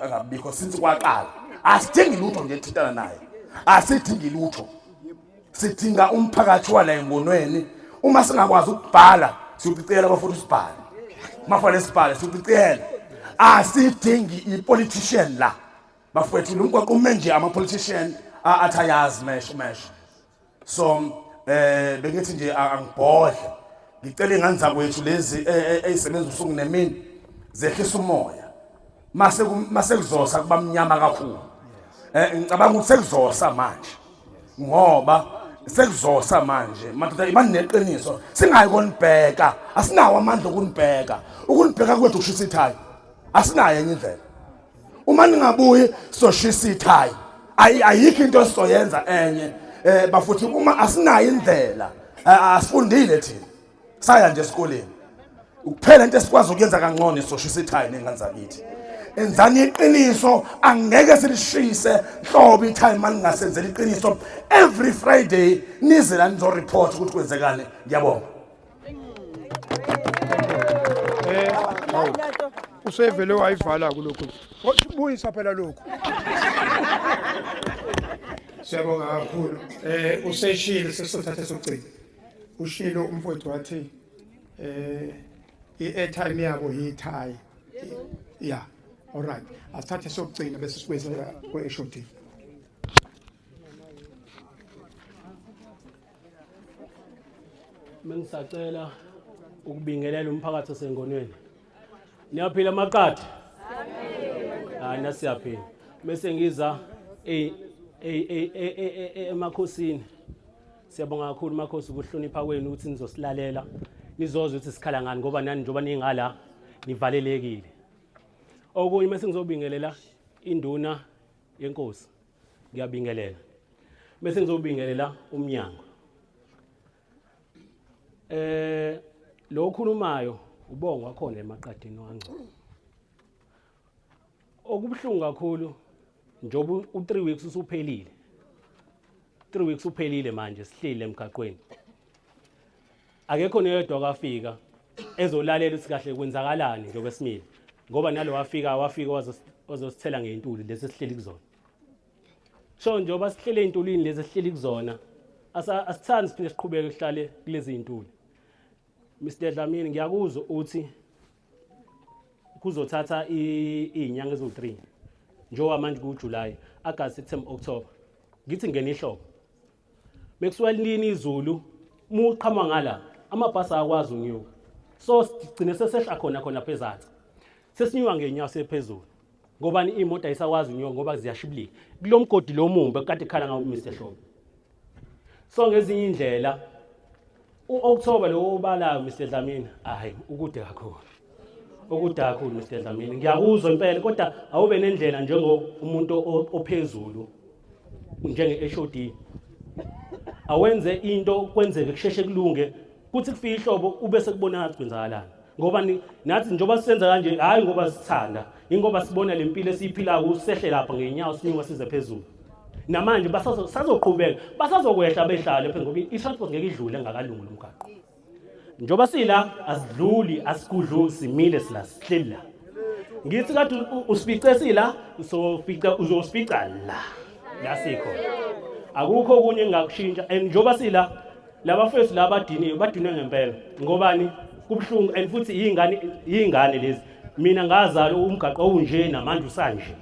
angabikho since kwaqala. Asidingi lutho nje thintana naye. Asidingi lutho. Sidinga umphakathi wala engonweni. Uma singakwazi ukubhala siyocicela bafuna usibhale. Mafanele sibhale siyocicela. Asidingi ipolitician la. Bafowethu lo mgwaqo ume nje ama politician athi ayazi mesh mesh. So eh bengithi nje angibhodle. Ngicela ingane zakwethu lezi ezisebenza usuku nemini zehlisa umoya. Mase mase kuzosa kuba mnyama kakhulu. Eh ngicabanga ukuthi sekuzosa manje. Ngoba sekuzosa manje madoda ibani neqiniso singayi konibheka asinawo amandla okunibheka ukunibheka kwethu kushisa ithayi asinayo enye indlela uma ningabuyi soshisa ithayi ayikho into esizoyenza enye eh bafuthi uma asinayo indlela asifundile thina saya nje esikoleni ukuphela into esikwazi ukuyenza kangcono soshisa ithayi nengane zakithi enzani iqiniso angeke silishise nhlobo ithayi maningasenzela iqiniso every friday nize la nizo report ukuthi kwenzekani ngiyabonga Eh, usevele wayivala kulokhu. Buyisa phela lokhu. Siyabonga kakhulu. Eh useshilo sesothatha sokugcina. Ushilo umfowethu wathi eh i-airtime yabo yithayi. Yeah. All right. Asithathe sokugcina bese sibuyisela kwe-HOD. Mengisacela ukubingelela umphakathi osengonweni. Niyaphila maqadi? Hayi nasiyaphila. Bese ngiza e emakhosini. Siyabonga kakhulu makhosi ukuhlonipha kwenu ukuthi nizosilalela. Nizozwa ukuthi sikhala ngani ngoba nani njengoba ningala nivalelekile. Okunye mase ngizobingelela induna yenkosi. Ngiyabingelela. Bese ngizobingelela umnyango. Eh lo okhulumayo ubongwa khona emaqadini wangcono. Okubuhlungu kakhulu njengoba u3 weeks usuphelile. 3 weeks uphelile manje sihleli emgaqweni. Akekho noyedwa kwafika ezolalela ukuthi kahle kwenzakalani njengoba simile. Ngoba nalo wafika wafika wazosithela ngey'ntuli lesi sihleli kuzona. So njengoba sihlele ey'ntulini lezi esihleli kuzona asithandi siphinde siqhubeke kuhlale kulezi y'ntuli. Mr Dlamini ngiyakuzwa uthi kuzothatha iy'nyanga eziwu-3 njengoba manje kuJuly, August, September, October. Ngithi ngena ihlobo. Mekusuka lini izulu uma uqhamuka ngala amabhasi akwazi ukunyuka. So sigcine sesehla khona khona phezansi. Sesinyuka ngenyawo sephezulu. Ngobani imoto ayisakwazi ukunyuka ngoba ziyashibilika. Kulo mgodi lo mumbe kade khala ngawo Mr Hlobo. So ngezinye indlela uOctober lo obalayo Mr Dlamini hayi ukude kakhulu. Ukude kakhulu Mr Dlamini. Ngiyakuzwa impela kodwa awube nendlela njengo umuntu ophezulu njenge HOD. Awenze into kwenzeke kusheshe kulunge kuthi kufika ihlobo ube sekubona ngathi kwenzakalani. Ngoba nathi njengoba sisenza kanje hayi ngoba sithanda ingoba sibona lempilo esiyiphilayo usehle lapha ngenyawo sinyuka size phezulu. Namanje basazoqhubeka basazokwehla behlale phela ngoba i-transport ngeke idlule engakalungi lo mgaqo. Njengoba sila asidluli asigudlu simile sila sihleli la. Ngithi kade usifice sila usofica uzosifica la. La sikhona. Akukho okunye engingakushintsha and njengoba sila labafethu laba badiniwe badinwe ngempela ngobani kubuhlungu and futhi iy'ngane iy'ngane lezi mina ngazalwa umgaqo owunje namanje usanje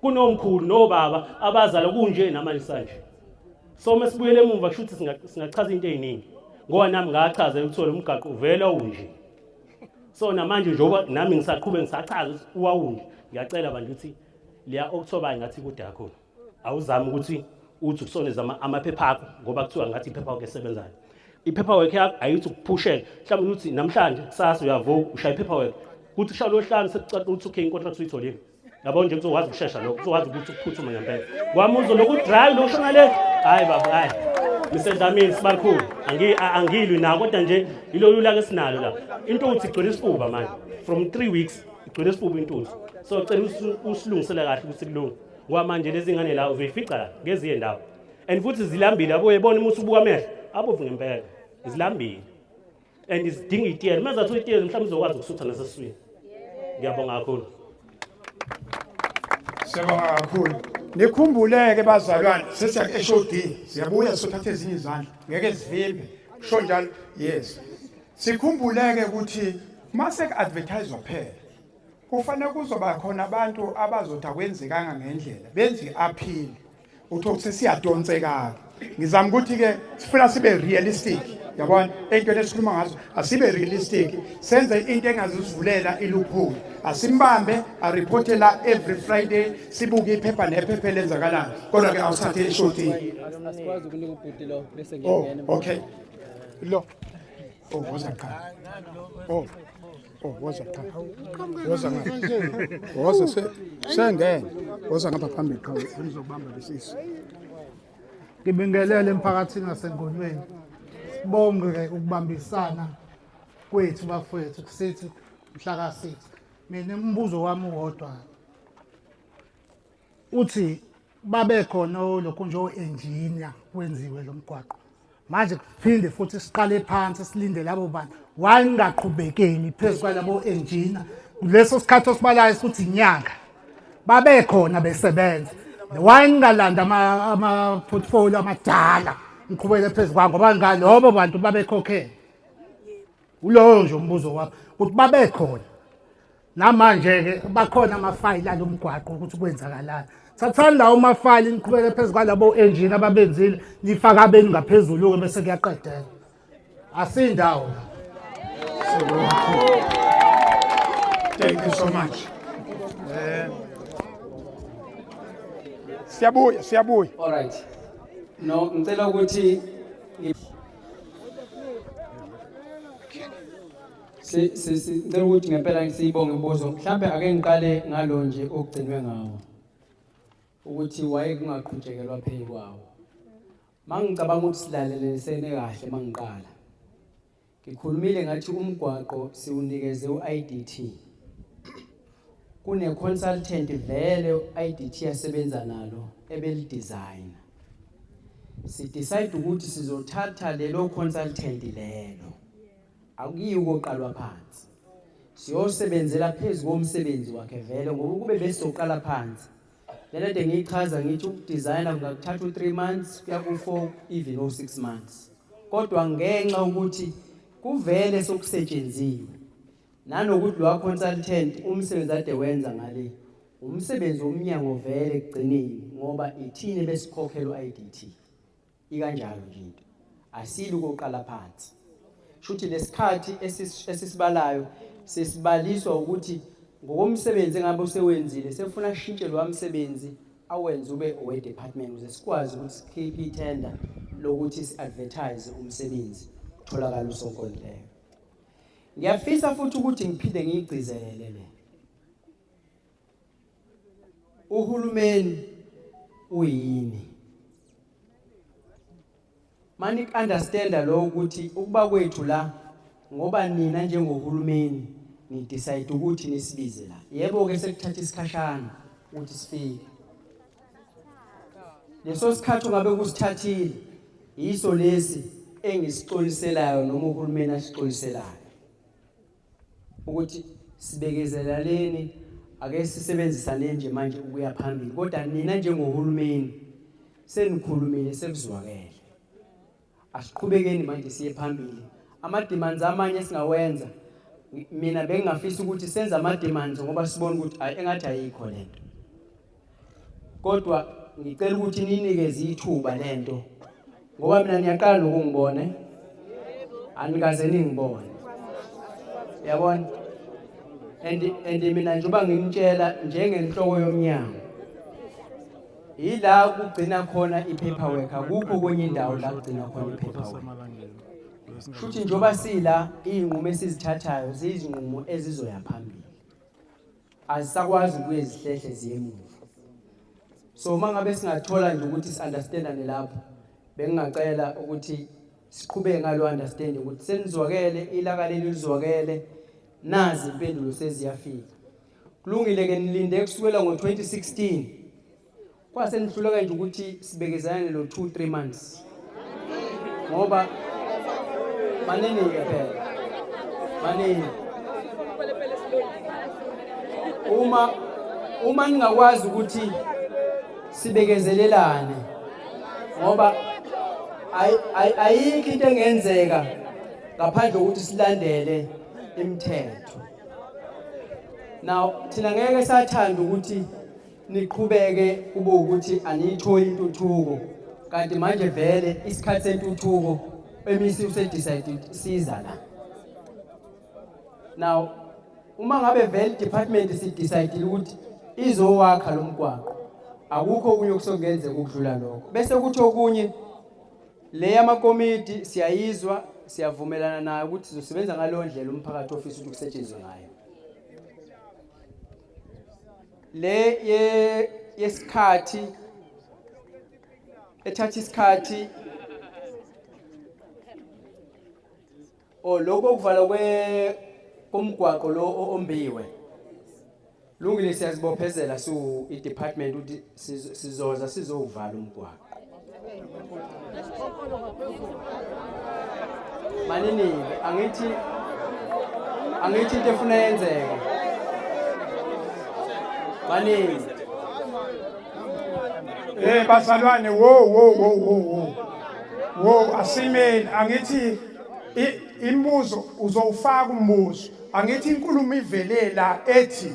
kunomkhulu nobaba abazalwa kunje namanje usanje so uma sibuyele emuva kusho ukuthi singachaza into ey'ningi ngoba nami ngachaza ukuthi lo mgaqo uvela unje so namanje njengoba nami ngisaqhube ngisachaza ukuthi uwawunje ngiyacela bantu ukuthi leya October ngathi kude kakhulu awuzami ukuthi uthi ukusondeza amaphepha akho ngoba kuthiwa ngathi iphepha wakho esebenzayo i-paperwork yakho ayithi ukuphushela mhlawumbe ukuthi namhlanje kusasa uyavuka ushaya i-paperwork kuthi kushaya losihlanu sekucaca ukuthi okay inkontract uyitholile yabo nje kuzokwazi ukushesha lokho kuzokwazi ukuthi ukuphuthume ngempela kwami uzolokhu udrive lokushona le hhayi baba hhayi Mr Dlamini sibakhulu angilwi nako kodwa nje yilolu laka esinalo la intuthu igcwele isifuba manje from 3 weeks igcwele isifuba intuthu so cela usilungisele kahle ukuthi kulunge ngoba manje lezi ngane la uzoyifica la ngeziye ndawo and futhi zilambile yabo uyebona uma usubuka amehlo abovu ngempela zilambile and zidinga itiyela uma zathola itiyela mhlawumbe izokwazi ukusutha nasesiswini ngiyabonga kakhulu Siyabonga kakhulu. Nikhumbuleke bazalwane sesiya ku-HOD siyabuya sothatha ezinye izandla ngeke sivimbe kusho njalo yes. Sikhumbuleke ukuthi mase ku-advertise phela kufanele kuzoba khona abantu abazothi akwenzekanga ngendlela benze i-appeal uthole ukuthi siyadonseka ngizama ukuthi ke sifuna sibe realistic yabona entweni esikhuluma ngazo asibe realistic senze into engazisivulela iloophole asimbambe areporte la every Friday sibuke iphepha nephepha elenzakalayo kodwa ke awusathe eshotini asikwazi ukunika ubhuti lo bese oh ngiyangena okay lo oh woza qha oh Oh, woza qha. Woza ngapha. Woza se sengene. Woza ngapha phambili qha ngizokubamba lesisu. Ngibingelele emphakathini waseNgonyweni. Sibonge ke ukubambisana kwethu bafowethu kusithi mhla ka-6. Mina umbuzo wami uwodwa. Uthi babekhona lokhu nje o-engineer kwenziwe lo mgwaqo manje kuphinde futhi siqale phansi silinde labo bantu why ningaqhubekeli phezu kwalabo engineer leso sikhathi osibalayo ukuthi inyanga babekhona besebenza why ningalanda ama-portfolio amadala niqhubekele phezu kwawo ngoba ngalobo bantu babekhokhele ulowo nje umbuzo wami ukuthi babekhona Namanje-ke bakhona amafayili alo mgwaqo ukuthi kwenzakalani. Thathani lawo mafayili niqhubeke phezu kwalabo enjini ababenzile nifake abenu ngaphezulu-ke bese kuyaqedela. Asindawo la. Thank you so much. Siyabuya, siyabuya. All right. No, ngicela ukuthi Ngicela ukuthi ngempela siyibonge imibuzo. Mhlambe ake ngiqale ngalo nje okugcinwe ngawo. Ukuthi waye kungaqhutshekelwa phezu kwawo. Mangicabanga ukuthi silalelelisene kahle mangiqala. Ngikhulumile ngathi umgwaqo siwunikeze u-IDT. Kune consultant vele u-IDT yasebenza nalo ebelidesigner. Si decide ukuthi sizothatha lelo consultant lelo. Akuyiwo koqalwa phansi. Siyosebenzela phezu komsebenzi wakhe vele ngoba ukube besizoqala phansi. Lena nto ngiyichaza ngithi ukudizayina kungakuthatha u-3 months kuya ku-4 even o-6 months. Kodwa ngenxa ukuthi kuvele sokusetshenziwe nanokuthi lowa consultant umsebenzi ade wenza ngale umsebenzi womnyango vele ekugcineni ngoba ithini besikhokhelwa IDT. Ikanjalo nje into. Asili koqala phansi. Shuthi lesikhathi esisibalayo sesibaliswa ukuthi ngokomsebenzi engabe usewenzile sefuna ashintshe lowa msebenzi awenze ube owe-department ukuze sikwazi ukuthi sikhiphe ithenda lokuthi si-advertise umsebenzi utholakala usonkontileka. Ngiyafisa futhi ukuthi ngiphinde ngiyigcizelele le. Uhulumeni uyini? Mani understand lo ukuthi ukuba kwethu la ngoba nina njengohulumeni ni decide ukuthi nisibize la. Yebo ke sekuthatha isikhashana ukuthi sifike. Leso sikhathi ungabe kusithathile yiso lesi engisixoliselayo noma uhulumeni asixoliselayo ukuthi sibekezelaleni ake sisebenzisane nje manje ukuya phambili kodwa nina njengohulumeni senikhulumile sekuzwakele asiqhubekeni manje siye phambili ama-demands amanye esingawenza mina bengingafisa ukuthi senze ama-demands ngoba sibona ukuthi hayi engathi ayikho lento kodwa ngicela ukuthi ninikeze ithuba lento ngoba mina niyaqala nokungibona eh? anikaze ningibone yabona and and mina njengoba nginitshela njengenhloko yomnyango Ila kugcina khona i-paperwork akukho kwenye indawo la kugcina khona i-paperwork. Shuthi njengoba sila izinqumo esizithathayo ziyizinqumo ezizoya phambili. Azisakwazi ukuye zihlehle ziye emuva. So uma ngabe singathola nje ukuthi si-understandane lapho bengingacela ukuthi siqhubeke ngalo understanding ukuthi senizwakele ilaka leli lizwakele nazi impendulo seziyafika. Kulungile ke nilinde kusukela ngo-2016 kwase nihluleka nje ukuthi sibekezelane lo 2 3 months ngoba manini-ke phela manini uma uma ningakwazi ukuthi sibekezelelane ngoba ayikho into engenzeka ngaphandle kokuthi silandele imithetho Now thina ngeke sathanda ukuthi niqhubeke kube ukuthi aniyitholi intuthuko kanti manje vele isikhathi sentuthuko emisi usedecide siza la. Now uma ngabe vele department sidecide ukuthi izowakha lo mgwaqo akukho okunye okusongenzeka ukudlula lokho bese kuthi okunye Le yamakomiti siyayizwa siyavumelana nayo ukuthi sizosebenza ngaleyo ndlela umphakathi ofisa ukuthi kusetshenziswe ngayo. Le ye yesikhathi ethatha isikhathi o lokho okuvala kwe komgwaqo lo ombiwe Lungile siyazibophezela su i-department ukuthi sizoza sizowuvala umgwaqo. Maninike angithi angithi into efuna yenzeka. Manini. Eh bazalwane wo wo wo wo wo. Wo asimeni angithi imibuzo uzowufaka umbuzo. Angithi inkulumo ivele la ethi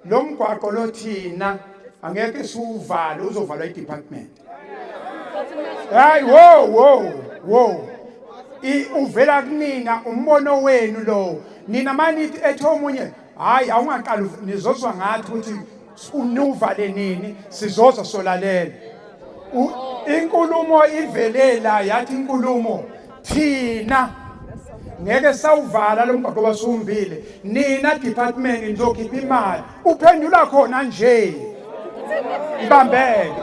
lo mgwaqo lo thina angeke siwuvale uzovalwa i-department. Hayi wo wo wo. Uvela kunina umbono wenu lo. Nina manithi ethi omunye hayi awungaqali nizozwa ngathi ukuthi unuvale nini sizozwa solalela. Inkulumo ivele la yathi inkulumo thina ngeke sawuvala lo mgwaqo basumbile nina department nizokhipha imali uphendula khona nje ibambeke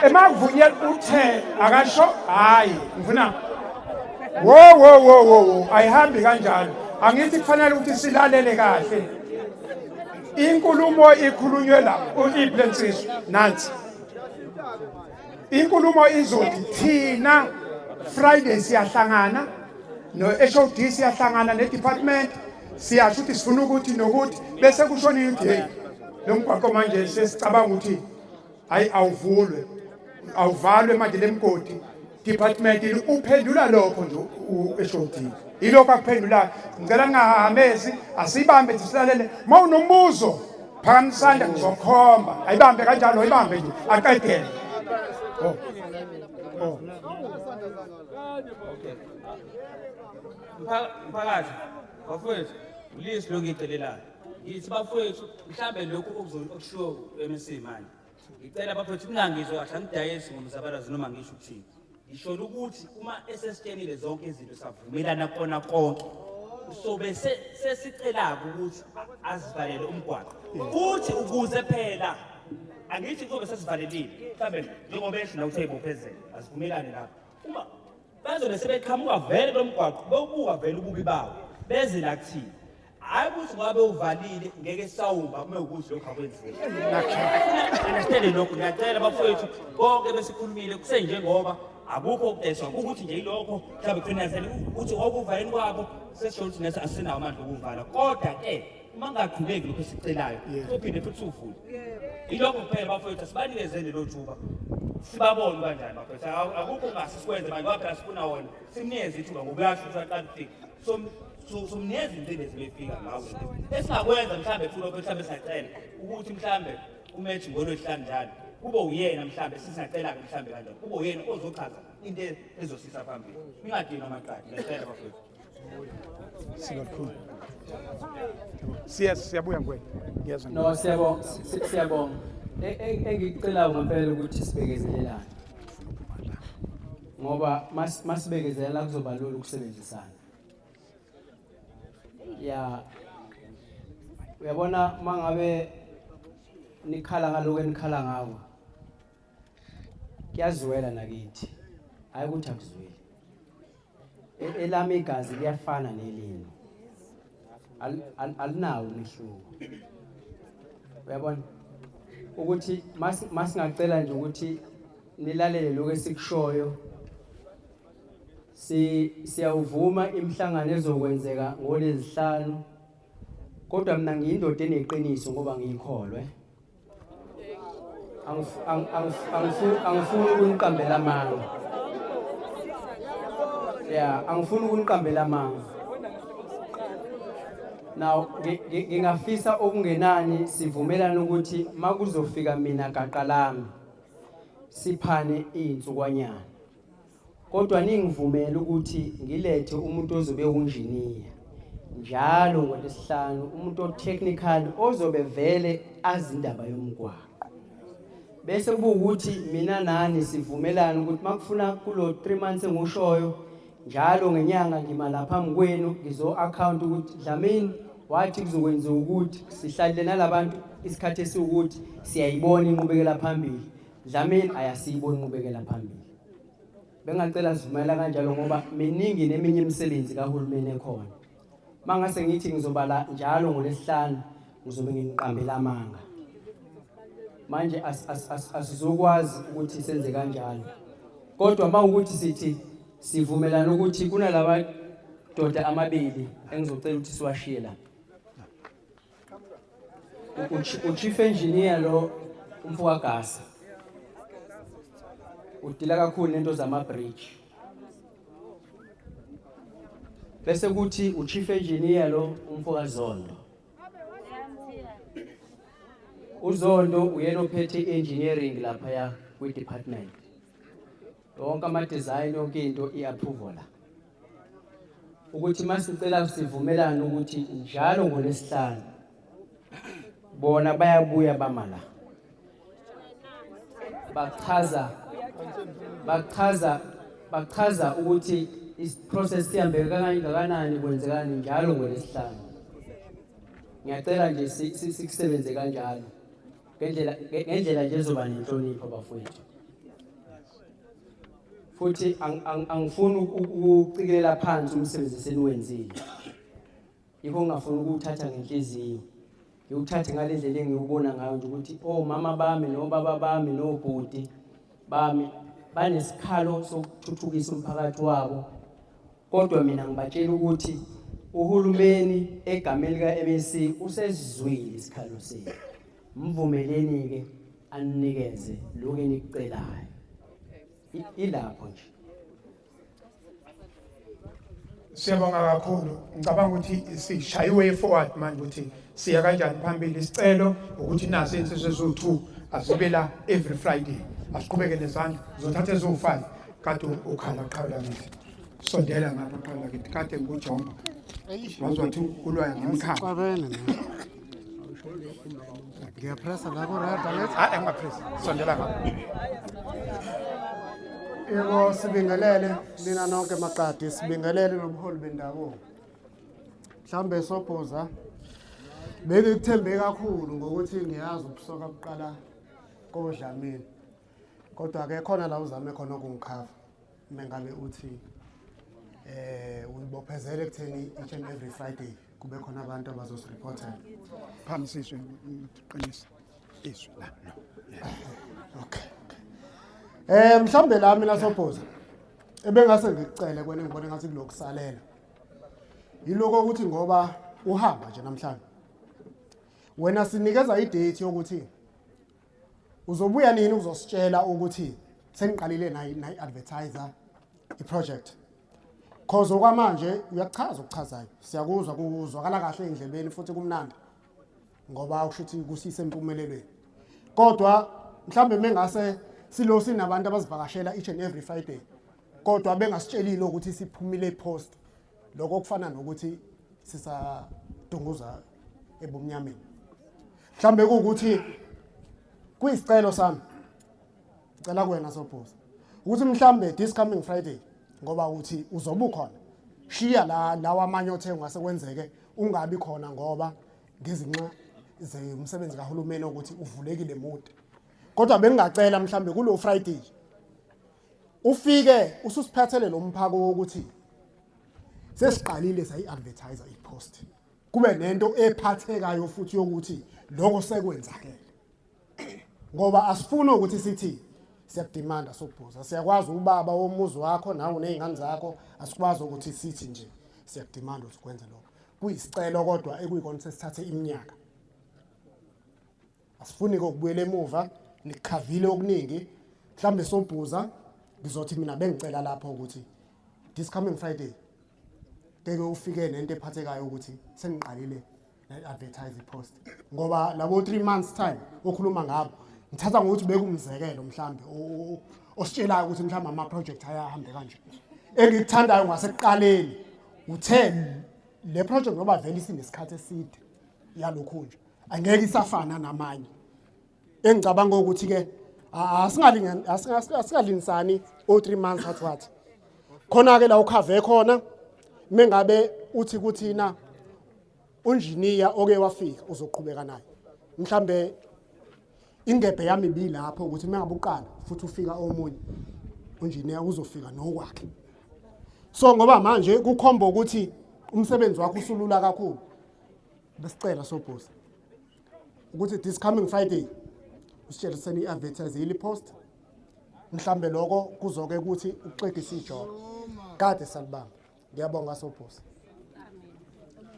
emakuvunyelwa uthe akasho hayi ngifuna wo wo wo wo wo ayihambi kanjalo angithi kufanele ukuthi silalele kahle inkulumo ikhulunywe la iphi lensizwa nansi Inkulumo izothi thina Friday siyahlangana no HOD siyahlangana ne department siyasho ukuthi sifuna ukuthi nokuthi bese kushona ukuthi hey lo mgwaqo manje sesicabanga ukuthi hayi awuvulwe awuvalwe manje lemgodi department uphendula lokho nje u-HOD ilokho akuphendulayo ngicela ngingahamezi asiyibambe silalele uma unombuzo Phakamisa isandla ngizokhomba. Ayibambe kanjalo, ayibambe nje. Aqedele. Oh. Oh. Okay. Mphakathi, bafowethu, ulisi lokhu ngicelelayo. Ngithi bafowethu, mhlambe lokhu okushiwo u-MEC manje. Ngicela bafowethu ningangizwa kahle, angidayisi ngomzabalazo noma ngisho ukuthini. Ngisholo ukuthi uma esesitshenile zonke izinto savumelana kona konke sobe sesicela-ke ukuthi azivalele umgwaqo futhi ukuze phela angithi kuzobe sesivalelile mhlawumbe njengoba esho nawe uthe ibophezela asivumelane lapho uma bazobe sebeqhamuka vele lo mgwaqo bewubuka vele ububi bawo beze la kuthina Hayi ukuthi ngoba bewuvalile ngeke sawumba kume ukuthi lokhu akwenzeki. Understand lokhu ngiyacela bafowethu konke besikhulumile kusenjengoba Akukho okudayiswa ukuthi nje ilokho mhlawumbe kuqinazele ukuthi okuvaleni kwabo sesisho ukuthi nathi asinawo amandla okuvala. Kodwa ke uma kungaqhubeki lokho esikucelayo sophinde futhi siwuvule. Ilokho kuphela bafowethu, asibanikezele lelo thuba sibabone kanjani bafowethu. Akukho ongase sikwenze manje ngoba phela sifuna wona simnikeze ithuba ngoba uyasho ukuthi aqala ukufika. So somnikeza ingcindezi befika ngawo. Esingakwenza mhlambe futhi lokho mhlambe singacela ukuthi mhlambe umethi ngolwesihlanu njalo kube uyena mhlambe sisingacela-ke mhlambe kanjalo kube uyena ozochaza into ezosisa phambili. Ningadinwa amaqadi, ngiyacela bafowethu. Sikakhulu. Siya siyabuya ngwena. Ngiyezwa. No, siyabonga, siyabonga. Engikucelayo ngempela ukuthi sibekezelelane. Ngoba masibekezelela kuzoba lula ukusebenzisana. Ya. Uyabona mangabe nikhala ngaloko enikhala ngako. Kuyazwela nakithi. Hayi ukuthi akuzweli. Elami igazi liyafana nelenu. Alinawo umehluko. Uyabona ukuthi masingacela nje ukuthi nilalele lokho esikushoyo. Siyawuvuma imihlangano ezokwenzeka ngolwezihlanu, kodwa mina ngiyindoda eneqiniso ngoba ngiyikholwe. Angifuni ukuniqambela amanga. Yeah, angifuni ukuniqambela amanga. Now ngingafisa okungenani sivumelane ukuthi makuzofika mina gaqa lami siphane izinsukwanyana. Kodwa ningivumele ukuthi ngilethe umuntu ozobe unjiniya njalo ngolwesihlanu, umuntu o-technical ozobe vele azi indaba yomgwaqo. Bese kuba ukuthi mina nani sivumelane ukuthi makufuna kulo 3 months engushoyo njalo ngenyanga ngima lapha phambi kwenu ngizo-account ukuthi Dlamini wathi kuzokwenziwa ukuthi sihlalile nalabantu isikhathi esiwukuthi siyayibona inqubekela phambili. Dlamini ayasiyibona inqubekela phambili. Bengacela sivumela kanjalo ngoba miningi neminye imisebenzi kahulumeni ekhona. Mangase ngithi ngizobala njalo ngolwesihlanu ngizobe ngiqambela amanga. Manje asizokwazi ukuthi senze kanjalo. Kodwa mawukuthi sithi sivumelana ukuthi kunalaba doda amabili engizocela ukuthi siwashiye la. Uchief engineer lo umfoka Gasa udila kakhulu nento zama bridge, bese kuthi uchief engineer lo umfoka Zondo. UZondo uyena ophethe engineering lapha ya kwi department, yonke ama design, yonke into i-approval la. Ukuthi masicela sivumelane ukuthi njalo ngolwesihlanu bona bayabuya bama la bachaza ukuthi i-process sihambe kangakanani, kwenzekani njalo ngolwesihlanu. Ngiyacela nje sikusebenze kanjalo ngendlela nje ezoba nenhlonipho bafowethu. Futhi angifuni ukucikelela phansi umsebenzi eseniwenzile, yikho ngingafuni ukuwuthatha ngenhliziyo, ngiwuthathe ngale ndlela engiwubona ngayo nje ukuthi omama bami nobaba bami nobhuti bami banesikhalo sokuthuthukisa umphakathi wabo, kodwa mina ngibatshela ukuthi uhulumeni egameni lika-MEC usezwile isikhalo senu, mvumeleni-ke aninikeze lokhu enikucelayo. Ilapho nje. Siyabonga kakhulu. Ngicabanga ukuthi sishaye way forward manje ukuthi siya kanjani phambili. Isicelo ukuthi nazi insizwa eziwu-2 azibe la every Friday. Asiqhubeke nezandla, zothatha eziwu-5 kade ukhala qhawe lakithi. Sondela ngapha qhawe lakithi, kade ngikujomba. Wazi wathi ulwaya ngemkhaba. Xabene mina. Ngiyapressa la ku-red alert. Hayi, angingapress. Sondela ngapha. Yebo, sibingelele nina nonke maqadi, sibingelele nobuholi bendabuko. Mhlambe sobhoza bengikuthembe kakhulu ngokuthi ngiyazi ubusoka buqala koDlamini. Kodwa ke khona la uzame khona ukungikhava. Mengabe uthi uyibophezele ekutheni each and every Friday kube khona abantu abazosireportela. Phambisiswe qinisa izwi la lo. Okay. Mhlambe la mina sobhoza. Ebengase ngikucele kwena ngibone ngathi kulokusalela. Yiloko ukuthi ngoba uhamba nje namhlanje. Wena sinikeza idate yokuthi uzobuya nini uzositshela ukuthi seniqalile nayi nayi advertiser iproject. Cause okwamanje uyachaza okuchazayo. Siyakuzwa kuzwakala kahle endlebeni futhi kumnandi. Ngoba kusho ukuthi kusise empumelelweni. Kodwa mhlambe mengase silo sinabantu abazivakashela each and every Friday. Kodwa bengasitshelile ukuthi siphumile post. Lokho kufana nokuthi sisadunguza ebumnyameni. Mhlambe kuwukuthi kuyisicelo sami. Cela kuwena Sobhuza ukuthi mhlambe this coming Friday ngoba uthi uzobe ukhona shiya la lawa amanye othe ungase kwenzeke ungabi khona ngoba ngezinxa zomsebenzi kahulumeni ukuthi uvulekile mude kodwa bengingacela mhlambe kulo Friday ufike ususiphathele lo mphako wokuthi sesiqalile sayi-advertiser i-post kube nento ephathekayo futhi yokuthi lokho sekwenzakele ngoba asifuni ukuthi sithi siyakudemanda Sobhuza siyakwazi ubaba womuzi wakho nawe uney'ngane zakho asikwazi ukuthi sithi nje siyakudemanda ukuthi kwenze lokho kuyisicelo kodwa ekuyikona sesithathe iminyaka asifuni-ke ukubuyela emuva nikukhavile okuningi mhlawumbe Sobhuza ngizothi mina bengicela lapho ukuthi this coming Friday ngeke ufike nento ephathekayo ukuthi sengiqalile advertise post ngoba labo 3 months time okhuluma ngabo ngithatha ngokuthi bekumzekelo mhlambe ositshelayo ukuthi mhlambe ama project ayahambe kanje engikuthandayo ngasekuqaleni uthe le project ngoba vele isinesikhathi eside yalokhu nje angeke isafana namanye engicabanga ukuthi ke asingalingisani o 3 months wathi wathi khona ke la ukhave khona mengabe uthi kuthina unjiniya oke wafika uzoqhubeka naye mhlambe ingebhe yami ibilapho ukuthi mengabe uqala futhi ufika omunye unjiniya uzofika nokwakhe so ngoba manje kukhomba ukuthi umsebenzi wakho usulula kakhulu besicela Sobhuza ukuthi this coming Friday usitshele seni advertise yili post mhlambe lokho kuzoke ukuthi uxegise ijoka kade salibamba ngiyabonga Sobhuza.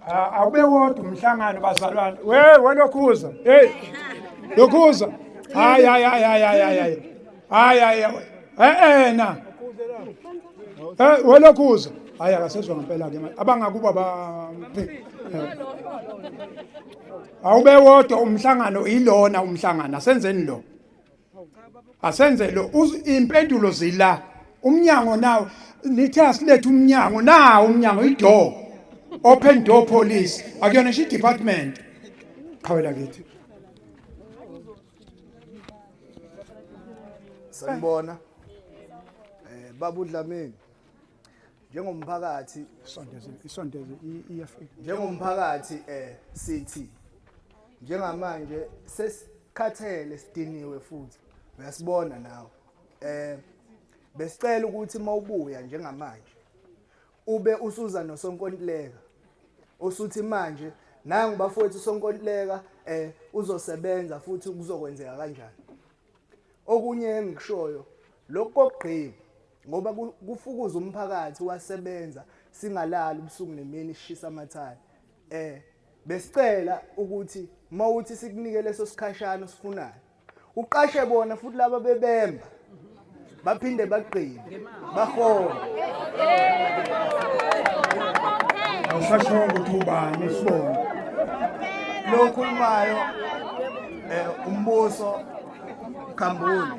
Awube wodwa umhlangano bazalwane. We welokhuza. Hey. Lokhuza. Hayi hayi hayi hayi hayi hayi. Hayi hayi. Eh eh na. Eh welokhuza. Hayi akasezwa ngempela ke manje. Abangakuba ba Awube wodwa umhlangano ilona umhlangano asenzeni lo. Asenze lo impendulo zila. Umnyango nawo nithe asilethe umnyango nawo umnyango idoor. Open door police akuyona ngisho i-department. Qhawela kithi. Sanibona. Baba uDlamini. Njengomphakathi isondeze isondeze iyafika. Njengomphakathi sithi njengamanje sesikhathele sidiniwe futhi uyasibona nawe. Besicela ukuthi mawubuya njengamanje ube usuza nosonkontileka usuthi manje nangu bafowethu usonkontileka uzosebenza futhi kuzokwenzeka kanjani. Okunye engikushoyo lokhu kokugqiba ngoba kufukuza umphakathi wasebenza singalali ubusuku nemini sishisa amathaya. Besicela ukuthi mawuthi sikunike leso sikhashana osifunayo uqashe bona futhi laba bebemba baphinde bagqibe bahole. Awusashongo ukuthi ubani isibongo. Lo khulumayo umbuso Khambule.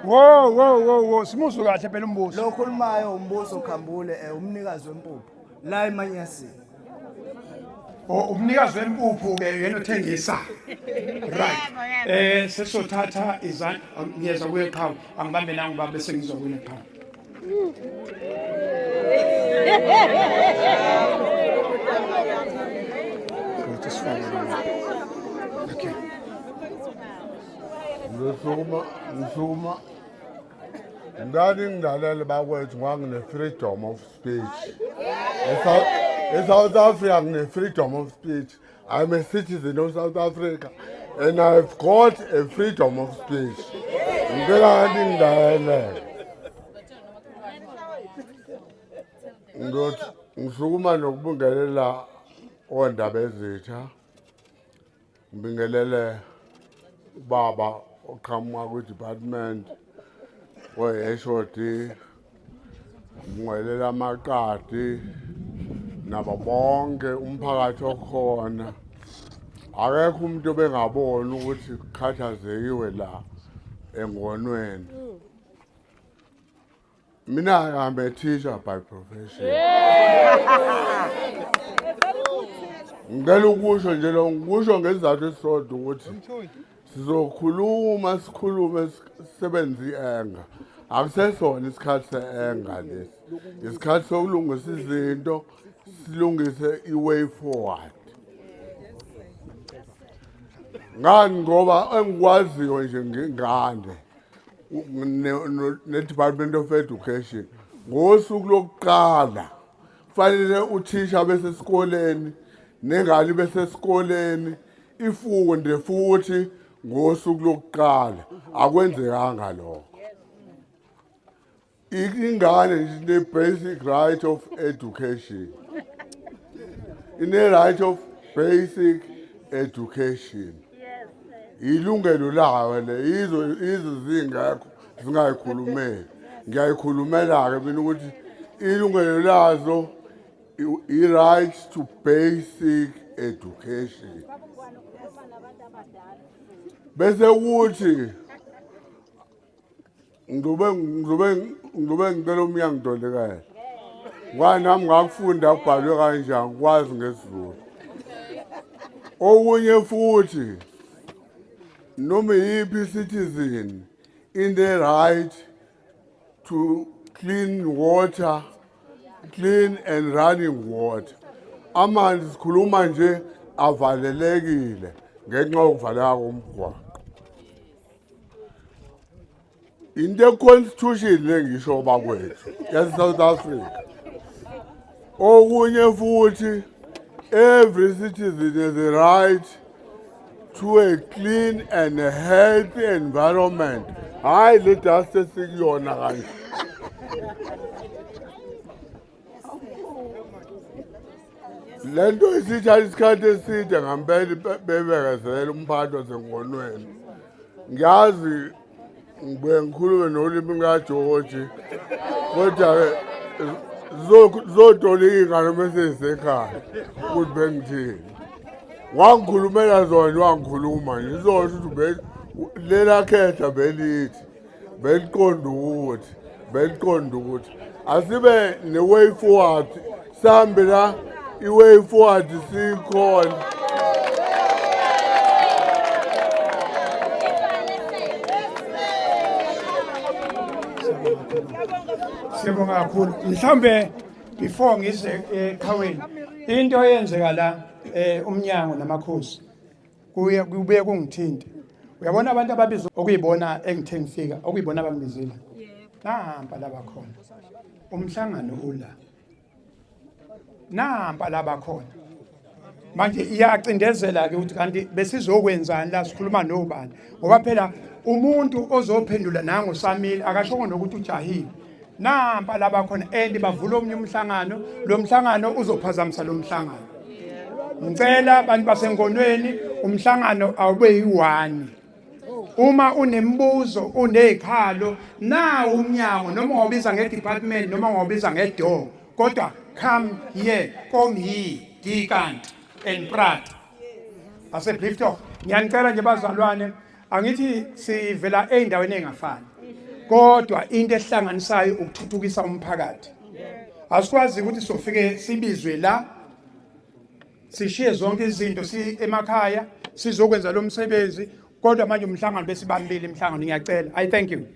Wo wo wo wo simuzwe kahle phela umbuso. Lo khulumayo umbuso Khambule umnikazi wempuphu la eManyasini. Umnikazi wempuphu ke yena othengisa. Right. Sesothatha izandla ngiyeza kuye qhawe angibambe nangu baba bese ngizwa kuye qhawe. Okay. Ngisukuma ngani ngilalele bakwethu ngoba ngine-freedom of speech. E-South Africa ngine-freedom of speech. I'm a citizen of South Africa and I've got a freedom of speech. Ngicela ngathi ngilalele. Ngiyothi ngisukuma nokubingelela ondaba ezitha. Ngibingelele ubaba oqhamuka kwi-department oyi-HOD. Ngibingelela amaqadi nabo bonke umphakathi okhona. Akekho umuntu obengaboni ukuthi kukhathazekiwe la engonweni. Mina I'm a teacher by profession. Ngicela ukusho nje lo ngikusho ngesizathu esisodwa ukuthi sizokhuluma sikhulume sisebenze i-anger. Akusesona isikhathi se-anger lesi. Isikhathi sokulungisa izinto silungise i-way forward. Ngani ngoba engikwaziyo nje ngengane ne-Department of Education ngosuku lokuqala kufanele uthisha besesikoleni nengane besesikoleni ifunde futhi ngosuku lokuqala akwenzekanga lokho. Ingane ine-basic right of education, ine-right of basic education, ilungelo layo le. Yizo izo zingekho zingayikhulumeli, ngiyayikhulumela-ke mina ukuthi ilungelo lazo i-right to basic education. Bese kuthi ngizobe ngicela umnyango ngitolekele ngoba nami ngakufunda kubhalwe kanjani ngikwazi ngesiZulu. Okunye futhi, noma iyiphi citizen in the right to clean water, clean and running water. Amanzi sikhuluma nje avalelekile ngenxa yokuvaleka komgwaqo. Into e-constitution le ngisho bakwethu yase-South Africa. Okunye futhi, every citizen has a right to a clean and a healthy environment, hhayi le dust esikuyona kanje. Le nto isithatha isikhathi eside ngampela bebekezela umphathi wasengonweni. Ngiyazi ngibuye ngikhulume nolimi kaJoji, kodwa-ke zotolika ingane mese zisekhaya ukuthi bengithini. Wangikhulumela zona, wangikhuluma nje izosho ukuthi lela khetha belithi beliqonda ukuthi asibe ne-way forward, sihambe la i-way forward sikhona. Siyabonga kakhulu. Mhlawumbe before ngize eqhaweni, into eyenzeka la umnyango namakhosi kuye kubuye kungithinte. Uyabona abantu ababizwa okuyibona engithe ngifika okuyibona abangibizile. Nampa laba khona. Umhlangano ula. Nampa laba khona. Manje iyacindezela ke ukuthi kanti besizokwenzani la, sikhuluma nobani, ngoba phela umuntu ozophendula nangu samile akashongo nokuthi ujahile. Nampa laba khona and bavula omnye umhlangano, lo mhlangano uzophazamisa lo mhlangano. Ngicela abantu basengonweni, umhlangano awube yi-one. Uma unemibuzo, unezikhalo, nawu umnyango, noma ungabiza nge-department noma ungabiza nge-door, kodwa come here, kom hier die kant en praat asseblief tog. Ngiyanicela nje bazalwane, angithi sivela ey'ndaweni ey'ngafani, kodwa into ehlanganisayo ukuthuthukisa umphakathi. Asikwazi ukuthi sofike sibizwe la sishiye zonke izinto si emakhaya sizokwenza lo msebenzi, kodwa manje umhlangano besibambile imhlangano. Ngiyacela, I thank you.